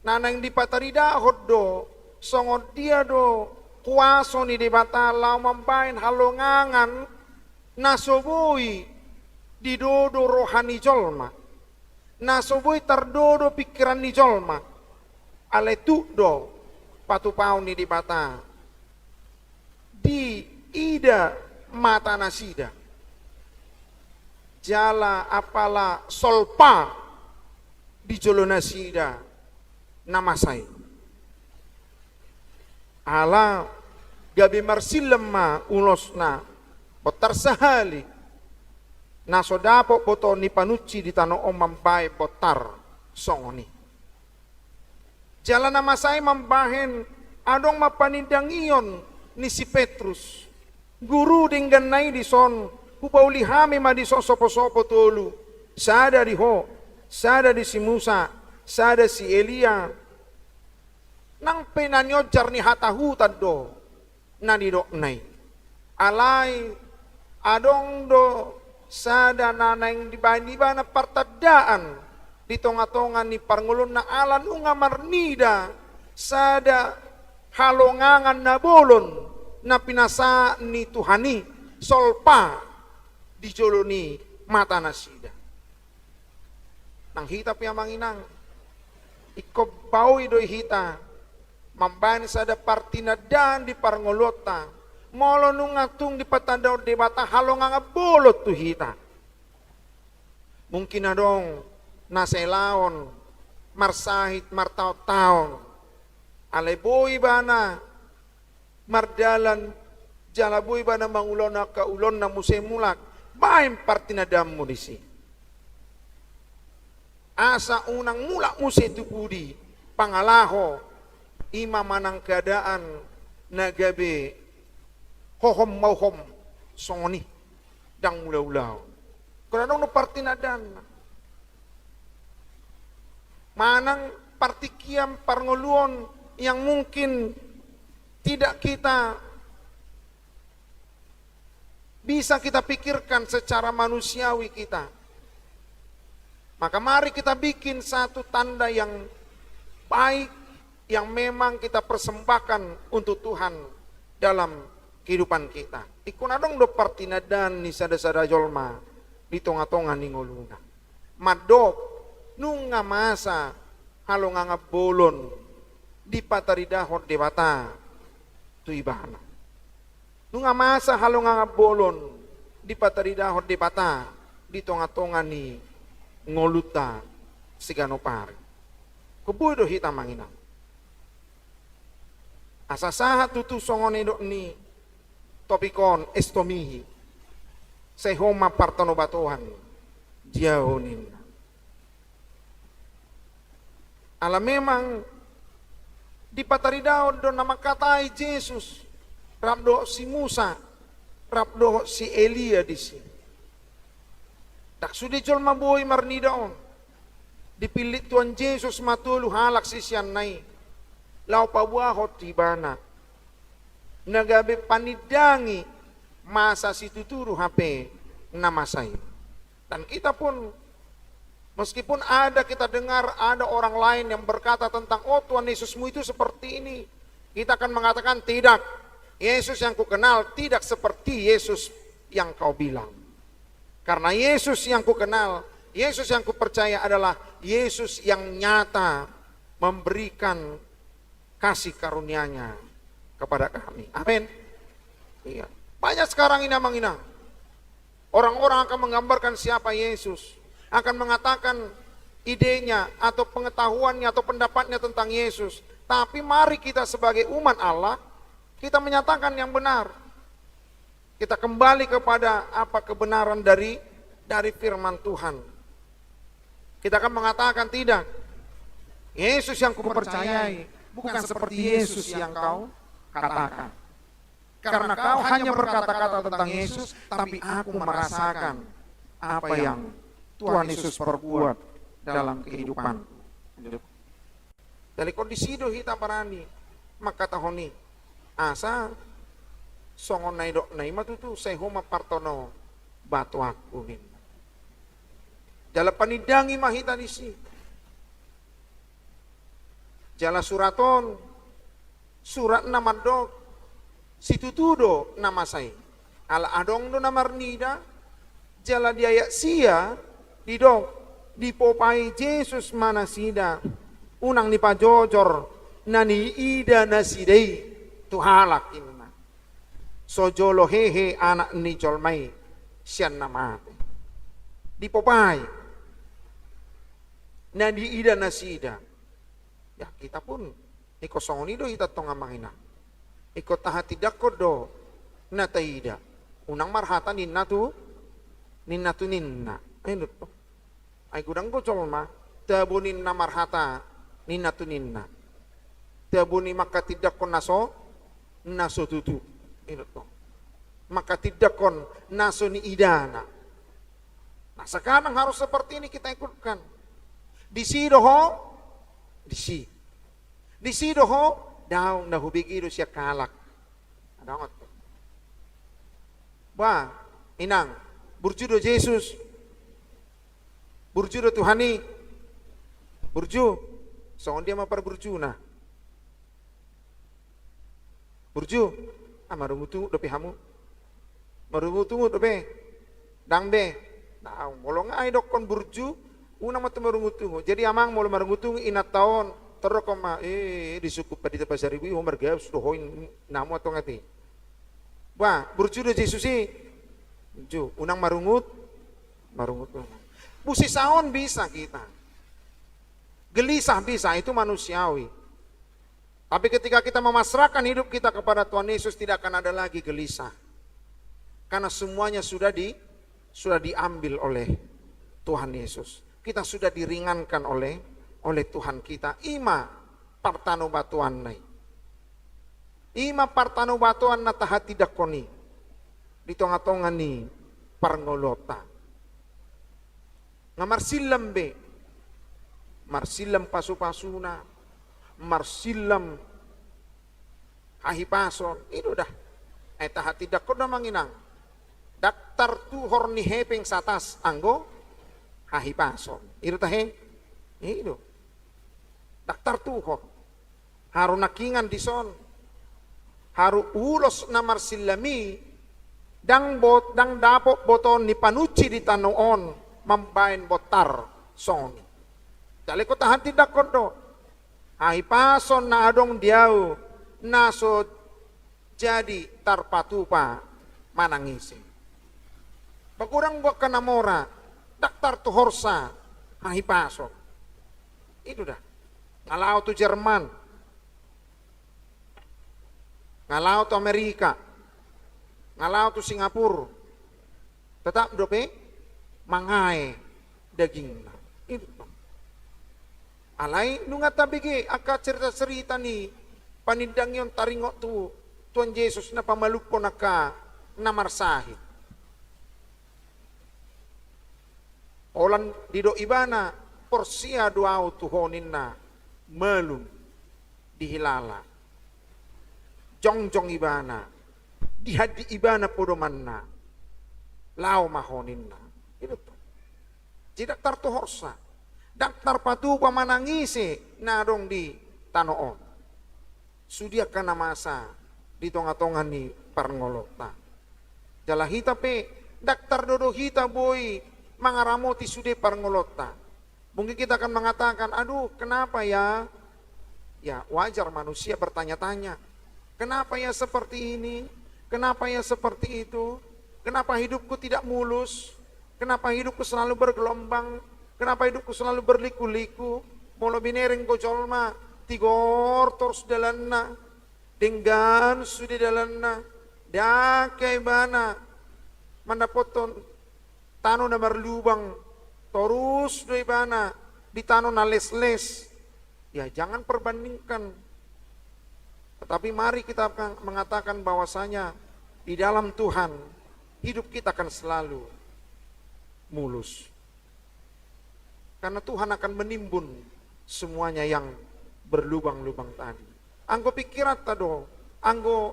na naeng dipataridahon do songon dia do kuaso ni Debata laho mambahen halongangan na so boi didodo roha ni jolma, na so boi tardodo pingkiran ni jolma, alai tuk do patupaon ni Debata diida matanasida, jala apala solpa di jolo nasida na masa i. Ala gabe marsillam ma ulosna, bontar sahali na so dapot botoon ni panunsi di tano on mambahen bontar songon i. Jala na masa i mambahen adong ma panindangion ni si Petrus. Guru, dengganna i dison, hupauli hami ma dison sopo-sopo tolu, sada di ho, sada di si Musa, sada si Elia. Nang pe na nionjar ni hatahutan do na nidokna i. Alai adong do sada na naeng dibahen ibana partandaan di tonga-tonga ni parngoluonna, ala nunga marnida sada halongangan na bolon na pinasahat ni Tuhan i, solpa di jolo ni matanasida. Nang hita pe, amang inang, ingkon baoi do hita mambahen sada partinandaan di parngoluonta, molo nunga tung dipatandahon Debata halongangan bolon tu hita. Mungkin adong na selaon, marsahit, martaon-taon, alai boi ibana mardalan, jala boi ibana mangulahon angka ulaonna muse mulak, bahen partinandaanmu disi. Asa unang mulak muse tu pudi pangalaho, i ma manang keadaan na gabe hohom mauhom songon i, ndang mulaulaon. Ingkon adong do partinandaanna. Manang partingkian, parngoluon yang mungkin tidak kita bisa kita pikirkan secara manusiawi kita. Maka mari kita bikin satu tanda yang baik, yang memang kita persembahkan untuk Tuhan dalam kehidupan kita. Ingkon adong do partinandaan ni sada-sada jolma di tonga-tonga ni ngoluna. Mandok, nunga masa halongangan bolon dipataridahon Debata tu ibana. Nunga masa halongangan bolon dipataridahon Debata di tonga-tonga ni ngolunta siganup ari. Ingkon boi do hita, amang inang. Asa sahat tutu songon nidok ni topik on, estomihi, sai ho ma partanobatoan di ahu ninna. Ala memang dipataridaon do na mangkatai Jesus rap dohot si Musa, rap dohot si Elia disi. Ndang sude jolma boi marnida on. Dipillit Tuhan Jesus ma tolu halak siseanna i laho paboahon tu ibana, na gabe panindangi masa situtu do hape na masa i. Dan kita pun, meskipun ada kita dengar ada orang lain yang berkata tentang, "Oh, Tuhan Yesusmu itu seperti ini," kita akan mengatakan, "Tidak, Yesus yang kukenal tidak seperti Yesus yang kau bilang." Karena Yesus yang kukenal, Yesus yang kupercaya adalah Yesus yang nyata memberikan kasih karunia-Nya kepada kami. Amin. Iya. Banyak sekarang ini, Amang Inang. Orang-orang akan menggambarkan siapa Yesus, akan mengatakan idenya atau pengetahuannya atau pendapatnya tentang Yesus. Tapi mari kita sebagai umat Allah, kita menyatakan yang benar. Kita kembali kepada apa kebenaran dari, dari firman Tuhan. Kita akan mengatakan, "Tidak. Yesus yang kupercayai bukan seperti Yesus yang kau katakan. Karena kau hanya berkata-kata tentang Yesus, tapi aku merasakan apa yang Tuhan Yesus perbuat dalam kehidupanku." Jadi, ingkon disi do hita barani mangkatahon i. Asa songon na nidokna i ma tutu, sai ho ma partanobatoanku ninna. Jala panindangi ma hita disi. Jala surat on, surat na mandok, situtu do na masa i. Ala adong do na marnida, jala di ayat sia didok, dipopai Jesus ma nasida, unang nipajojor na niida nasida i tu halak, inna. So jolo hehe Anak ni jolma i sian na mate. Dipopai na niida nasida. Ya, kita pun ingkon songon i do hita tong, Amang Inang. Ingkon tahatindangkon do na taida. Unang marhata ninna tu, ninna tu ninna. Ai do tong. Ai godang do jolma tabo ninna marhata ninna tu ninna. Tabo ni mangkatindangkon na so, na so tutu. Ai do tong. Mangkatindangkon na so niidana. Nah, sekarang harus seperti ini kita ikutkan. Disi do ho, disi. Disi do ho, daong, na hubege do sian halak. Adong on. Bah, Inang, burju do Jesus. Burju do Tuhan i. Burju. Songon dia ma parburjuna? Burju. Ah, marungutungut dope hamu. Marungutungut dope. Ndang be. Nah, molo nga didokkon burju, unang ma tu marungutungut. Jadi, Amang, molo marungutungut inanta on, torop ma, eh, di suku Pandita Pasaribu i ho margabus do ho i, namu atau ngati. Bah, burju do Jesus i. Burju, unang marungut, marungut. Burju, saon bisa kita. Gelisah bisa, itu manusiawi. Tapi ketika kita memasrahkan hidup kita kepada Tuhan Yesus, tidak akan ada lagi gelisah. Karena semuanya sudah di, sudah diambil oleh Tuhan Yesus. Kita sudah diringankan oleh, oleh Tuhan kita. I ma partanobatoanna i. I ma partanobatoan na tahatindangkon i di tongatonga ni parngoluonta. Nga marsillam be. Marsillam pasupasuna, marsillam hahipason, i do da. Ai tahatindangkon do, Amang Inang. Ndang tartuhor ni hepeng satas anggo hahipason. I do tahe? I do. Ndang tartuhor. Haru nangkiningan dison. Haru ulos na marsillam i, ndang bot-, ndang dapot botoon ni panunci di tano on mambaen bontar songon i. Jala ingkon tahatindangkon do. Hahipason na adong di ahu, na so jadi tarpatupa manang ise. Pagodang do angka na mora, ndang tartuhorsa hahipason. I do da. Nga laho tu Jerman. Nga lao tu Amerika, nga lao tu Singapura, tetap dope mangae dagingna. Itu. Alai nunga tabege angka cerita-cerita ni panindangion taringot tu Tuhan Jesus na pamalumhon angka na marsahit. Holan didok ibana, porsea do au tu ho ninna, malum dihilala. Jongjong ibana, dihandik ibana podomanna, lao ma ho ninna. Itu. Jadi ndang tartohorsa, ndang tarpatupa manang ise na adong di tano on. Sude angka na masa di tonga-tonga ni parngolonta. Jala hita pe ndang tardodo hita boi mangaramoti sude parngolonta. Mungkin kita akan mengatakan, "Aduh, kenapa ya?" Ya, wajar manusia bertanya-tanya, "Kenapa ya seperti ini? Kenapa ya seperti itu? Kenapa hidupku tidak mulus? Kenapa hidupku selalu bergelombang? Kenapa hidupku selalu berliku-liku?" Molo binereng do jolma, tigor torus dalanna, denggan sude dalanna, ndang hea ibana mandapothon tano na marlubang, torus do ibana di tano na lesles. Ya, jangan perbandingkan. Tetapi mari kita mengatakan bahwasanya di dalam Tuhan, hidup kita akan selalu mulus. Karena Tuhan akan menimbun semuanya yang berlubang-lubang tadi. Anggo pikiranta do, anggo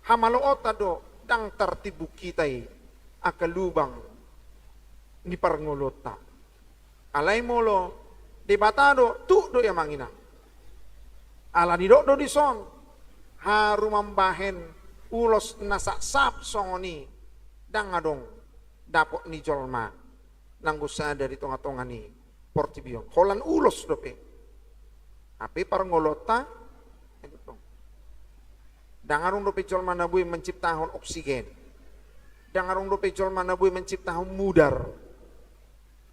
hamaloonta do, ndang tartimbun hita i angka lubang ni parngolonta. Alai molo Debata do, tuk do i amang inang. Ala didok do dison, haru mambahen ulos na sapsap songon i, ndang adong dapot ni jolma nanggo sada di tonga-tonga ni portibi on. Holan ulos dope. Hape parngolonta, ndang adong dope jolma na boi manciptahon oksigen. Ndang adong dope jolma na boi manciptahon mudar.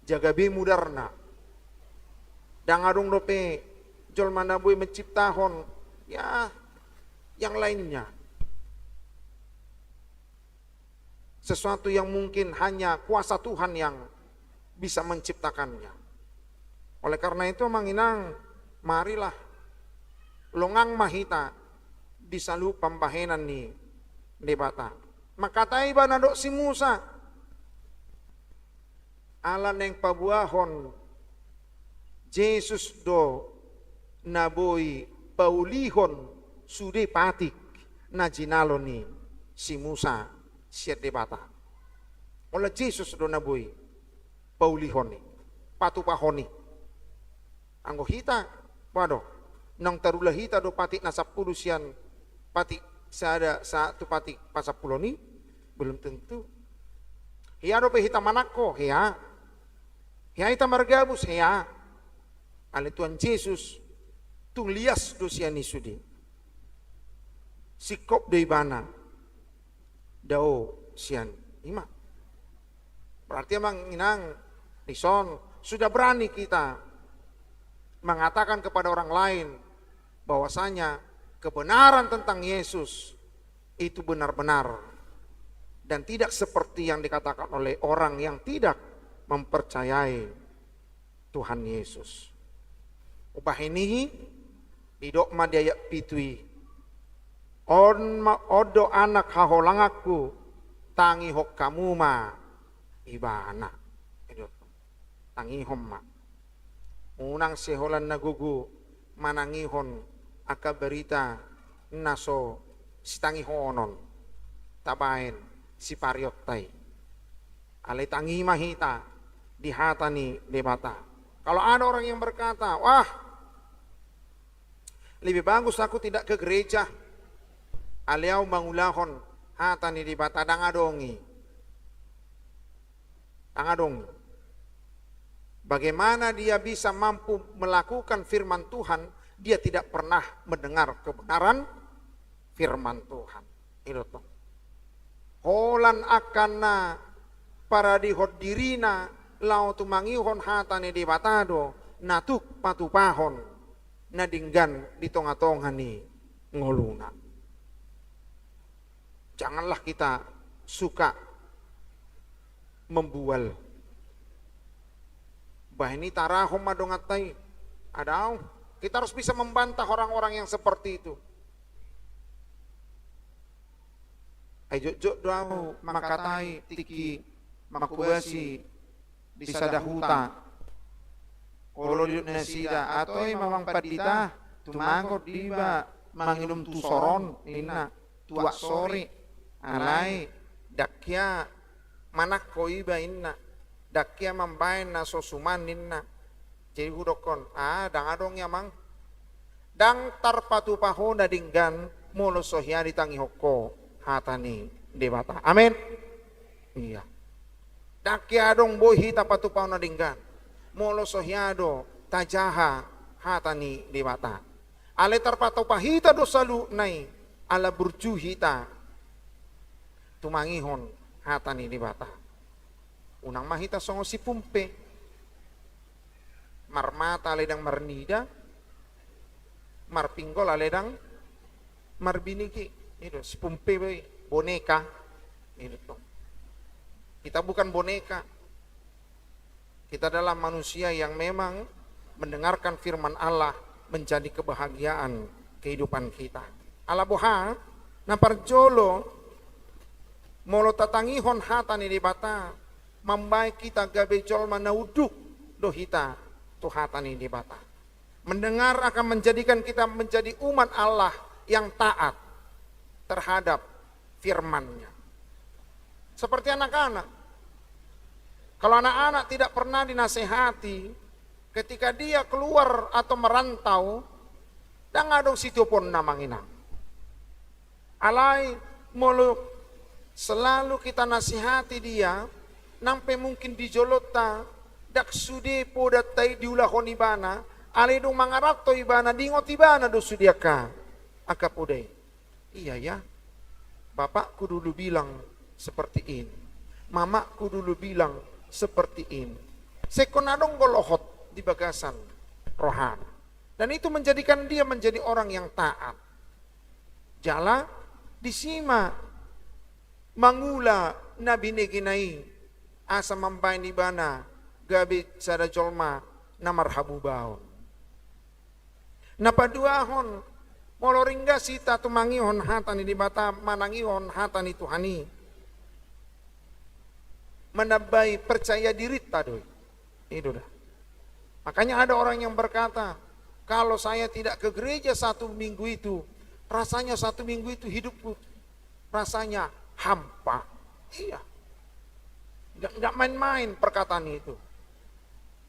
Jaga be mudarna. Ndang adong dope jolma na boi manciptahon, ya, yang lainnya. Sesuatu yang mungkin hanya kuasa Tuhan yang bisa menciptakannya. Oleh karena itu, amang inang, marilah longang ma hita di saluhut pambahenan ni Debata. Mangkatai ibana dohot si Musa, ala naeng paboahon Jesus do na boi paulihon sude patik na jinalo ni si Musa sian Debata. Holan Jesus do na boi paulihon i, patupahon i. Anggo hita, boha do, naung tarula hita do patik na sampulu sian patik sada sahat tu patik pasampulon i? Belum tentu. Hea dope hita manangko? Hea. Hea hita margabus? Hea. Alai Tuhan Jesus tung lias do sian i sude. Singkop do ibana dao sian i ma. Berarti, amang inang, dison sudah berani kita mengatakan kepada orang lain bahwasanya kebenaran tentang Yesus itu benar-benar dan tidak seperti yang dikatakan oleh orang yang tidak mempercayai Tuhan Yesus. Umbahen i, didok ma di ayat pitu i, "On ma, on do Anak haholanganku, tangihon hamu ma Ibana." Tangihon ma. Unang sai holan na gogo manangihon angka barita na so sitangihonon tabaen siparionta i. Alai tangi ma hita di hata ni Debata. Kalau ada orang yang berkata, "Wah, lebih bagus aku tidak ke gereja, alai au mangulahon hata ni Debata." Ndang adong i. Ndang adong i. Bagaimana dia bisa mampu melakukan firman Tuhan, dia tidak pernah mendengar kebenaran firman Tuhan? I do tong. Holan angka na paradehon dirina laho tumangihon hata ni Debata do na tuk patupahon na denggan di tonga-tonga ni ngoluna. Janganlah kita suka membual. Bah, ini tarahon ma donganta i. Ada au. Kita harus bisa membantah orang-orang yang seperti itu. Ai jotjot do au mangkatai tingki manghobasi di sada huta. Olo didok nasida, atoi ma amang pandita, tumagon do iba manginum tu sor on, ninna, tuak sori, alai ndang hea manangko iba, ninna, ndang hea mambahen na so suman, ninna. Jadi hudokkon, ah, ndang adong i amang. Ndang tarpatupa ho na denggan molo so hea ditangihon ho hata ni Debata. Amen. Iya. Ndang hea adong boi hita patupahon na denggan molo so hea do tajaha hata ni Debata. Alai tarpatupa hita do saluhutna i ala burju hita tumangihon hata ni Debata. Unang ma hita songon si Pumpe. Marmata alai ndang marnida, marpinggol alai ndang marbinege. I do, si Pumpe be, boneka. I do. Kita bukan boneka. Kita adalah manusia yang memang mendengarkan firman Allah menjadi kebahagiaan kehidupan kita. Ala boha, na parjolo, molo tatangihon hata ni Debata, mambahen hita gabe jolma na unduk do hita tu hata ni Debata. Mendengar akan menjadikan kita menjadi umat Allah yang taat terhadap firman-Nya. Seperti anak-anak. Kalau anak-anak tidak pernah dinasehati, ketika dia keluar atau merantau, ndang adong sitioponna, amang inang. Alai molo selalu kita nasihati dia, nang pe mungkin di jolonta ndang sude podanta i diulahon ibana, alai dung mangaranto ibana, diingot ibana do sude angka, angka poda i. Iya ya, bapakku dulu bilang seperti ini, mamaku dulu bilang seperti ini. Sai ingkon adong do lohot di bagasan rohana. Dan itu menjadikan dia menjadi orang yang taat. Jala disi ma mangula na binegena i asa mambahen ibana gabe sada jolma na marhabubaon. Na paduahon, molo ringgas hita tumangihon hata ni Debata, manangihon hata ni Tuhan i, manambai percaya dirinta do i. I do da. Makanya ada orang yang berkata, kalau saya tidak ke gereja satu minggu itu, rasanya satu minggu itu hidupku rasanya hampa. Iya. Nggak, nggak main-main perkataan itu.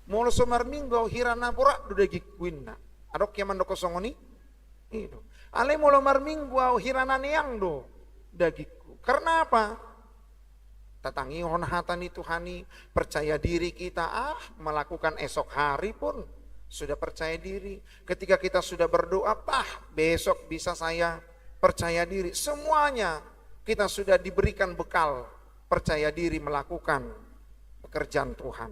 Molo so marminggu au, hira na borat do dagingku, inna. Adong hea mandokkon songon i? I do. Alai molo marminggu au, hira na neang do dagingku. Karena apa? Tatangihon hata ni Tuhan i, percaya diri kita, ah, melakukan esok hari pun sudah percaya diri. Ketika kita sudah berdoa, pah, besok bisa saya percaya diri. Semuanya kita sudah diberikan bekal percaya diri melakukan pekerjaan Tuhan.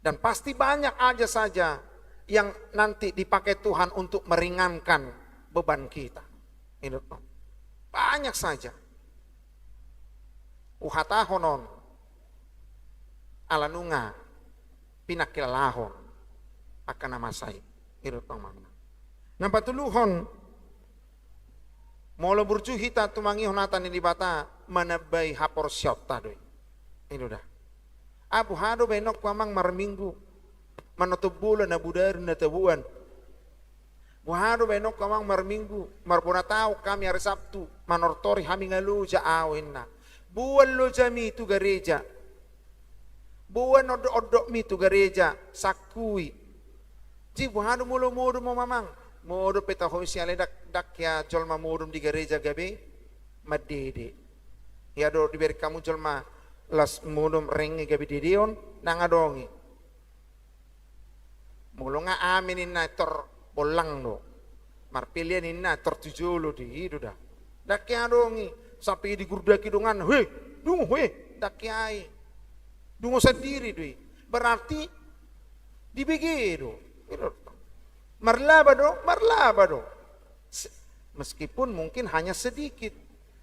Dan pasti banyak aja saja yang nanti dipakai Tuhan untuk meringankan beban kita. Ini banyak saja. Huhatahon on ala nunga pinangkilalahon angka na masa i. I do tong, amang. Na patoluhon, molo burju hita tumangihon hata ni Debata, manambai haporseaonta do i. I do da. Ah, boha do baenonku, amang, marminggu, manoto bola na bodari na taboan? Boha do baenonku, amang, marminggu, marbona taon hami ari Sabtu, manortori hami nga loja au, inna. Boan lojami tu gareja. Boan ondok-ondokmi tu gareja, sangkui. Jadi boha do molo modom ho, amang? Modom pe taho isi, alai ndang, ndang hea jolma modom di gareja gabe mandede. Hea do dibereng hamu jolma las modom renge gabe dedeon? Ndang adong i. Molo nga amen, inna, tor bollang do. Marpelean, inna, tor tu jolo do i, i do da. Ndang hea adong i, sampe digurdaki dongan, "He, dungo, he," ndang hea i. Dungo sandiri do i. Berarti dibege do. I do. Marlaba do, marlaba do. Se-, meskipun mungkin hanya sedikit.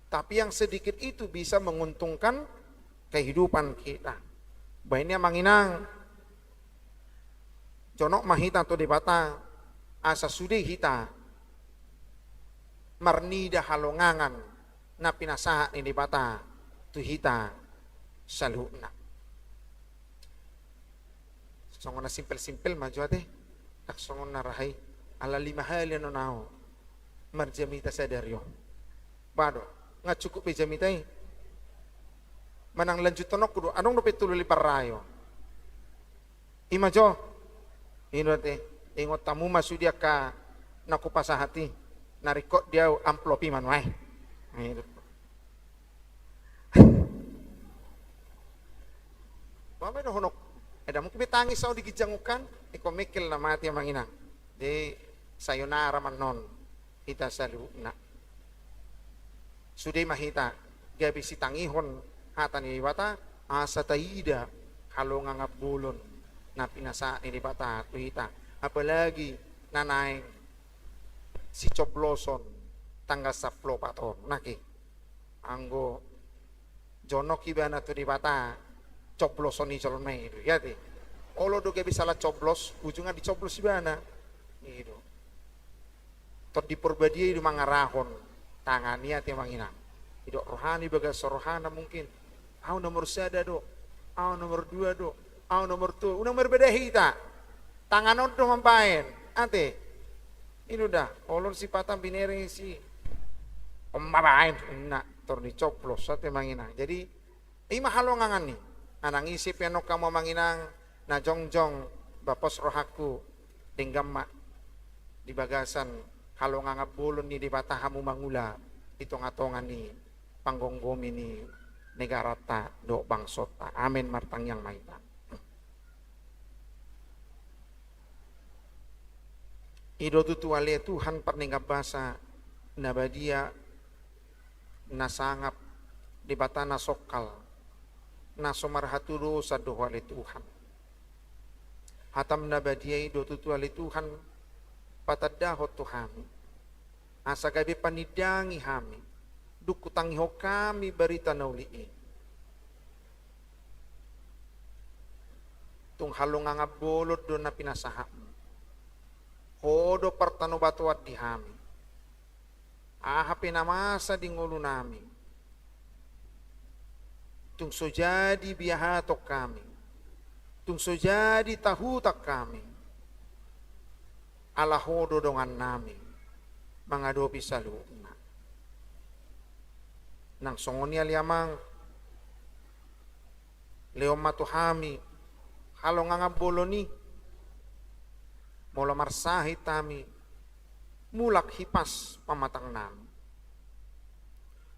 Tapi yang sedikit itu bisa menguntungkan kehidupan kita. Bahen i, amang inang, jonok ma hita tu Debata, asa sude hita marnida halongangan na pinasahat ni Debata tu hita saluhutna. Songon na simpel-simpel ma jo ate, ndang songon na raha i, ala lima hali annon ahu marjamita sadari on. Ba do, nga cukup be jamita i. Manang lanjuthononku do, adong dope tolu libar rayo. Ima jo. I do ate, ingot hamu ma sude angka na hupasahat i, na ringkot di ahu amplop i ma nuaeng. I do. Mama dohononku, eda mungkin be tangis ahu di ginjang on kan, ingkon mengkel na mate, amang inang. Jadi, sayonara ma annon hita saluhutna. Sude ma hita gabe sitangihon hata ni Debata, asa taida halongangan bolon na pinasahat ni Debata tu hita. Apalagi na naeng sicobloson tanggal sampulu opat on, nangkin. Anggo jonok ibana tu Debata, cobloson ni jolma i do, i ate. Olo do gabe salah coblos, ujungna dicoblos ibana. I do. Tondi Porbadia i do mangarahon tangan i ate, amang inang. Didok rohana, ibagasan rohana mungkin, ahu nomor sada do, ahu nomor dua do, ahu nomor tolu, unang marbeda hita. Tangan on do mambaen, ate. I do da, olo sipata binereng i, si on mambaen, na tor dicoblos ate, amang inang. Jadi, ima halongangan i. Manang ise pe annon hamu, amang inang, na jongjong, ba pos rohangku, denggan ma di bagasan halongangan bolon ni Debata hamu mangula di tonga-tonga ni panggomgomi ni negaranta dohot bangsonta. Amen. Martangiang ma hita. I do tutu ale Tuhan, pardenggan basa na badia, na sangap, Debata na songkal, na so marhatudosan do Ho ale Tuhan. Hatam na badia i do tutu ale Tuhan, patandahon tu hami, asa gabe panindangi hami dung hutangihon hami barita na uli i. Tung halongangan bolon do na pinasahatmu. Ho do partanobatoan di hami. Aha pe na masa di ngolunami, tung so jadi biahaton hami, tung so jadi tahutan hami, ala Ho do dongannami mangadopi saluhutna. Nang songon i ale Amang, lehon ma tu hami halongangan bolon i. Molo marsahit hami, mulak hipas pamatangnami.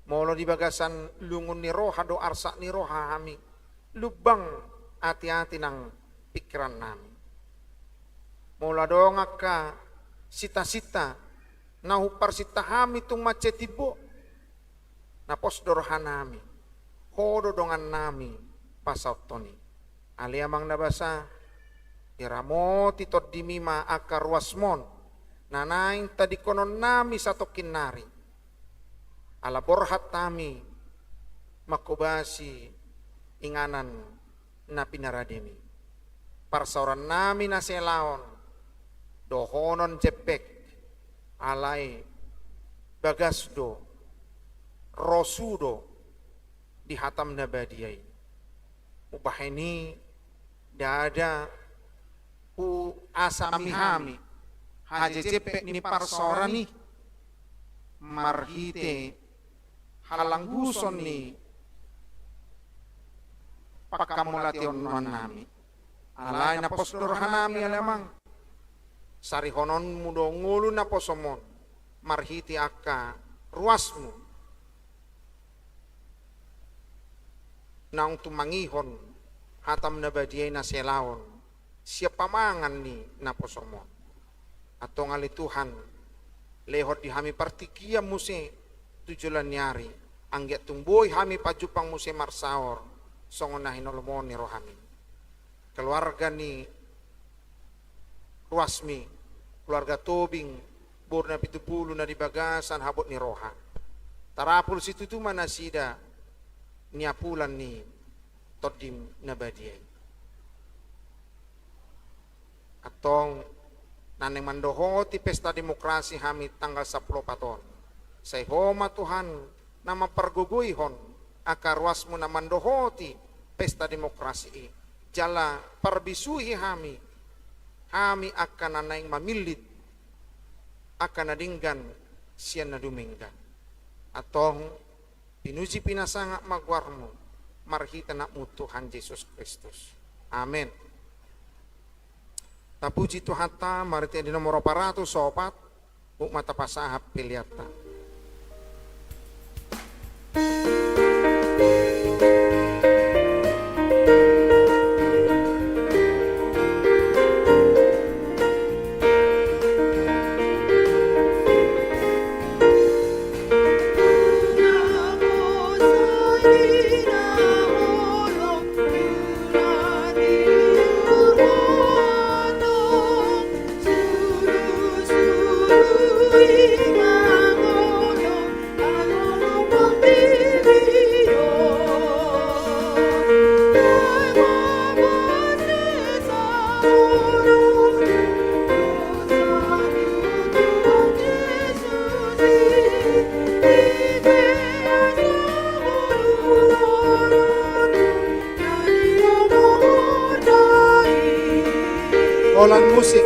Molo di bagasan lungun ni roha dohot arsak ni roha hami, lumbang ate-ate nang pingkirannami. Molo adong angka sinta-sinta na humparsinta hami tung mansai timbo, na pos do rohanami, Ho do dongannami pasahathon i. Ale Amang na basa, diramoti Tondimi ma angka ruasMu on na naeng tadingkononnami satongkin nari. Ala borhat hami manghobasi inganan na pinarademi. Parsaorannami na selaon, dohonon jempek, alai bagas do, rosu do di hataM na badia i. Umbahen i ndada huasami hami hajejempek ni parsaoran i marhite halangguson ni panghamauliatehonnami. Alai na pos do rohanami ale Amang, sarihononMu do ngolu naposoM on marhite angka ruasMu naung tumangihon hataM na badia i na selaon sian pamangan ni naposoM on. Antong ale Tuhan, lehon di hami partingkian muse tu joloan ni ari, anggiat tung boi hami pajumpang muse marsaor songon na hinolom on ni rohaM i. Keluarga ni ruasMi, keluarga Tobing, boru Napitupulu na di bagasan habot ni roha. Tarapul situtu ma nasida niapulan ni Tondim na badia i. Antong, na naeng mandohoti pesta demokrasi hami tanggal sampulu opat on, sai Ho ma Tuhan na mampargogoihon angka ruasmu na mandohoti pesta demokrasi i, jala parbisuhi hami, hami angka na naeng mamillit angka na denggan sian na dumenggan. Antong, pinuji pinasangap ma goarmu, marhite Anakmu Tuhan Jesus Kristus. Amen. Tapuji Tuhanta, marhite di nomor opat ratus opat, hot ma tapasahat peleanta. Holan musik.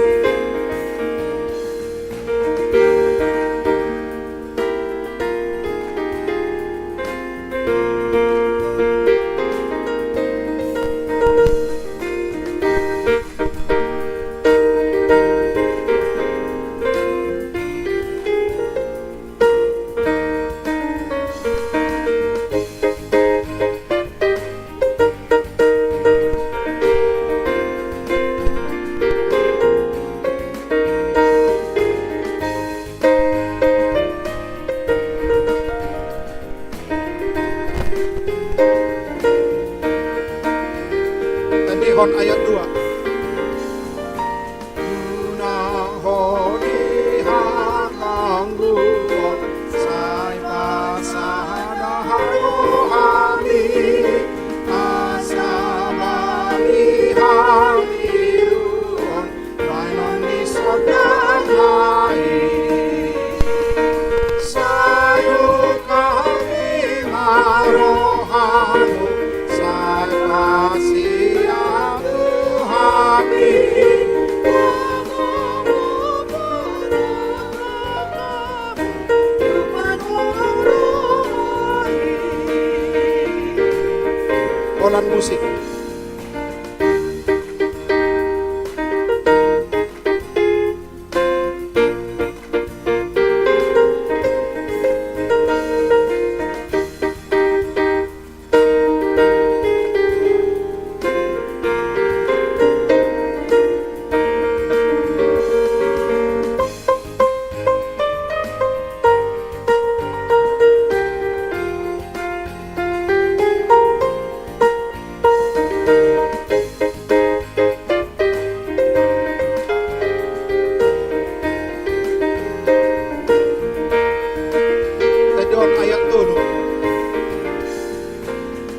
Tandihon ayat dua. Unang ho dihangangguhon, sai pasada rohami, asa bani hatiuon baenon ni sondangna i. Sai ungkap hami ma rohamu, sai pasia tu hami. Holan musik. Tandihon ayat tolu.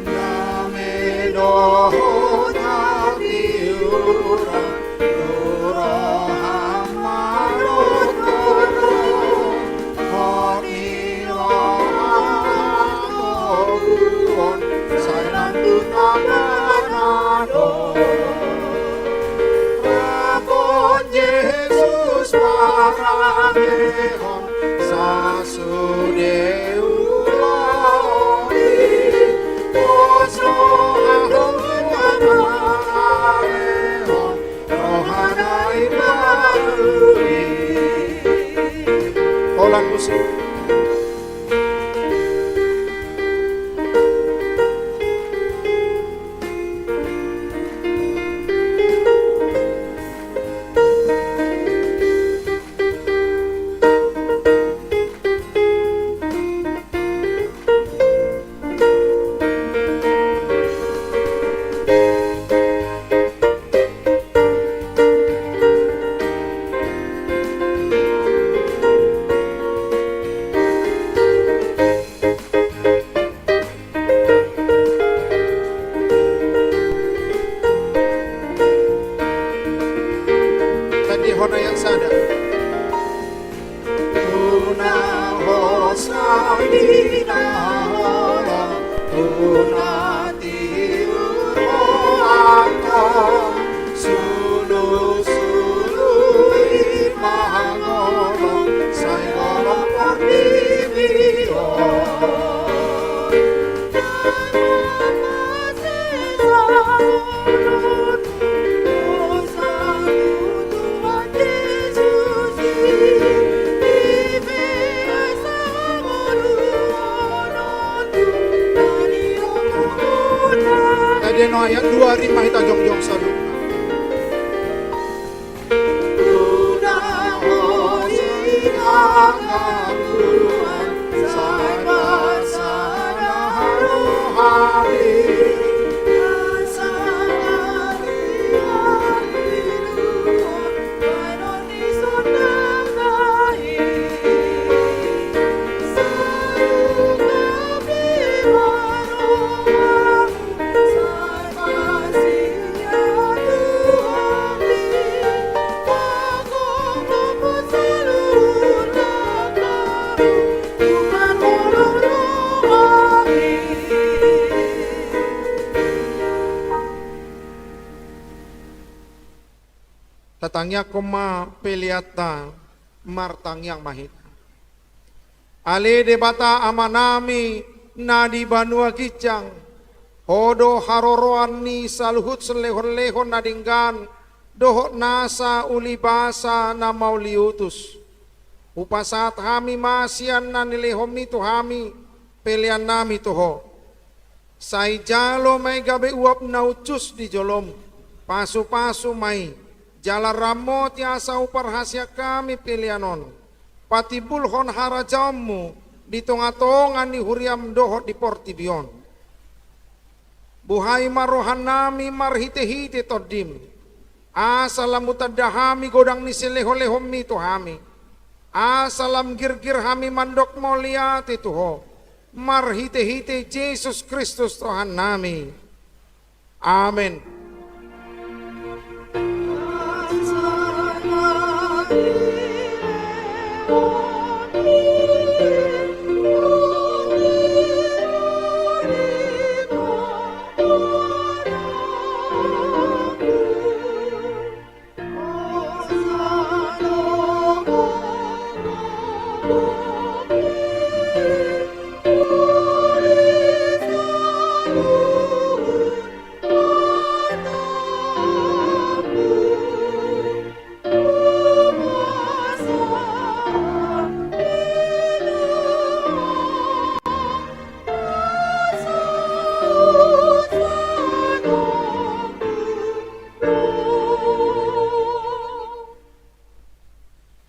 Dame dohot hatiuron, tu roham ma rongkor, hot ni roham ma toguhon, sai nang tu tangana do. Rap dohot Jesus marangehon, sasude ulaon i, pos roham Ayat dua, rima hita jongjong saluhutna. Tatangiangkon ma peleanta, martangiang ma hita. Ale Debata Amanami na di banua ginjang, Ho do haroroan ni saluhut silehonlehon na denggan dohot nasa ulibasa na mauliutus. Hupasahat hami ma sian na nilehonmi tu hami peleannami tu Ho. Sai jalo ma i gabe uap na uncus di jolom. Pasupasu ma i, jala ramoti asa huparhaseang hami pelean on patimbulhon harajaonmu di tongatonga ni huriam dohot di portibi on. Buhai ma rohanami marhitehite Tondim, asa lam hutanda hami godang ni silehonlehonmi tu hami, asa lam girgir hami mandok mauliate tu Ho, marhitehite Jesus Kristus Tuhannami. Amen.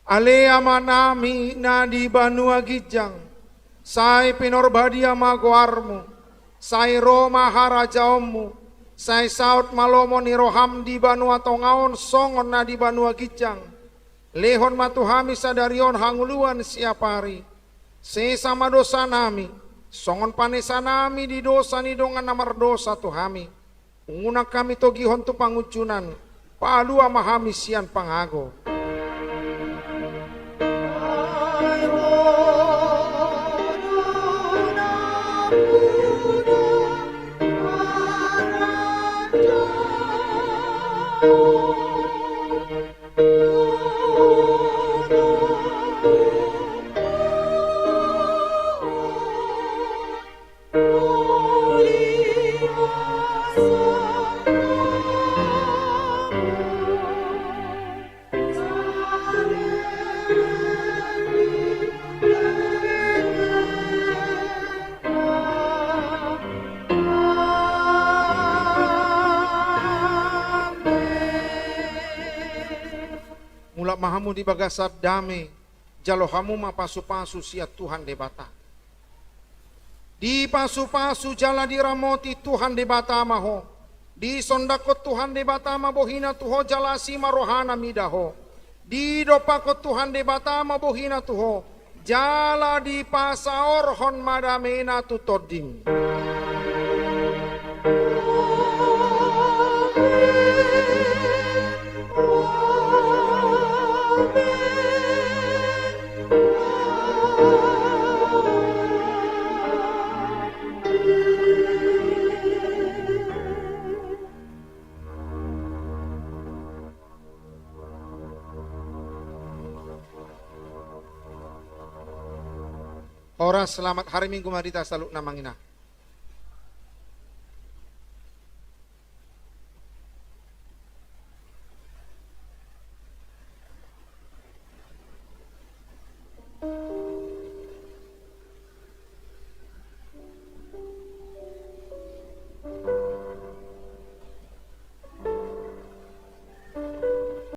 Ale Amanami na di banua ginjang, sai pinarbadia ma goarmu, sai ro ma harajaonmu, sai saut ma lomo ni roham di banua tonga on songon na di banua ginjang. Lehon ma tu hami sadari on hangoluan siapari. Sesa ma dosanami, songon panesanami di dosa ni dongan na mardosa tu hami. Unang hami togihon tu pangunjunan, palua ma hami sian pangago. Mulak ma hamu di bagasan dame, jalo hamu ma pasupasu sian Tuhan Debata. Dipasupasu jala diramoti Tuhan Debata ma ho. Disondangkon Tuhan Debata ma bohina tu ho jala asi ma rohana mida ho. Didompakkon Tuhan Debata ma bohina tu ho jala dipasaorhon ma damena tu tondim. Horas, selamat hari Minggu ma di hita saluhutna amang inang.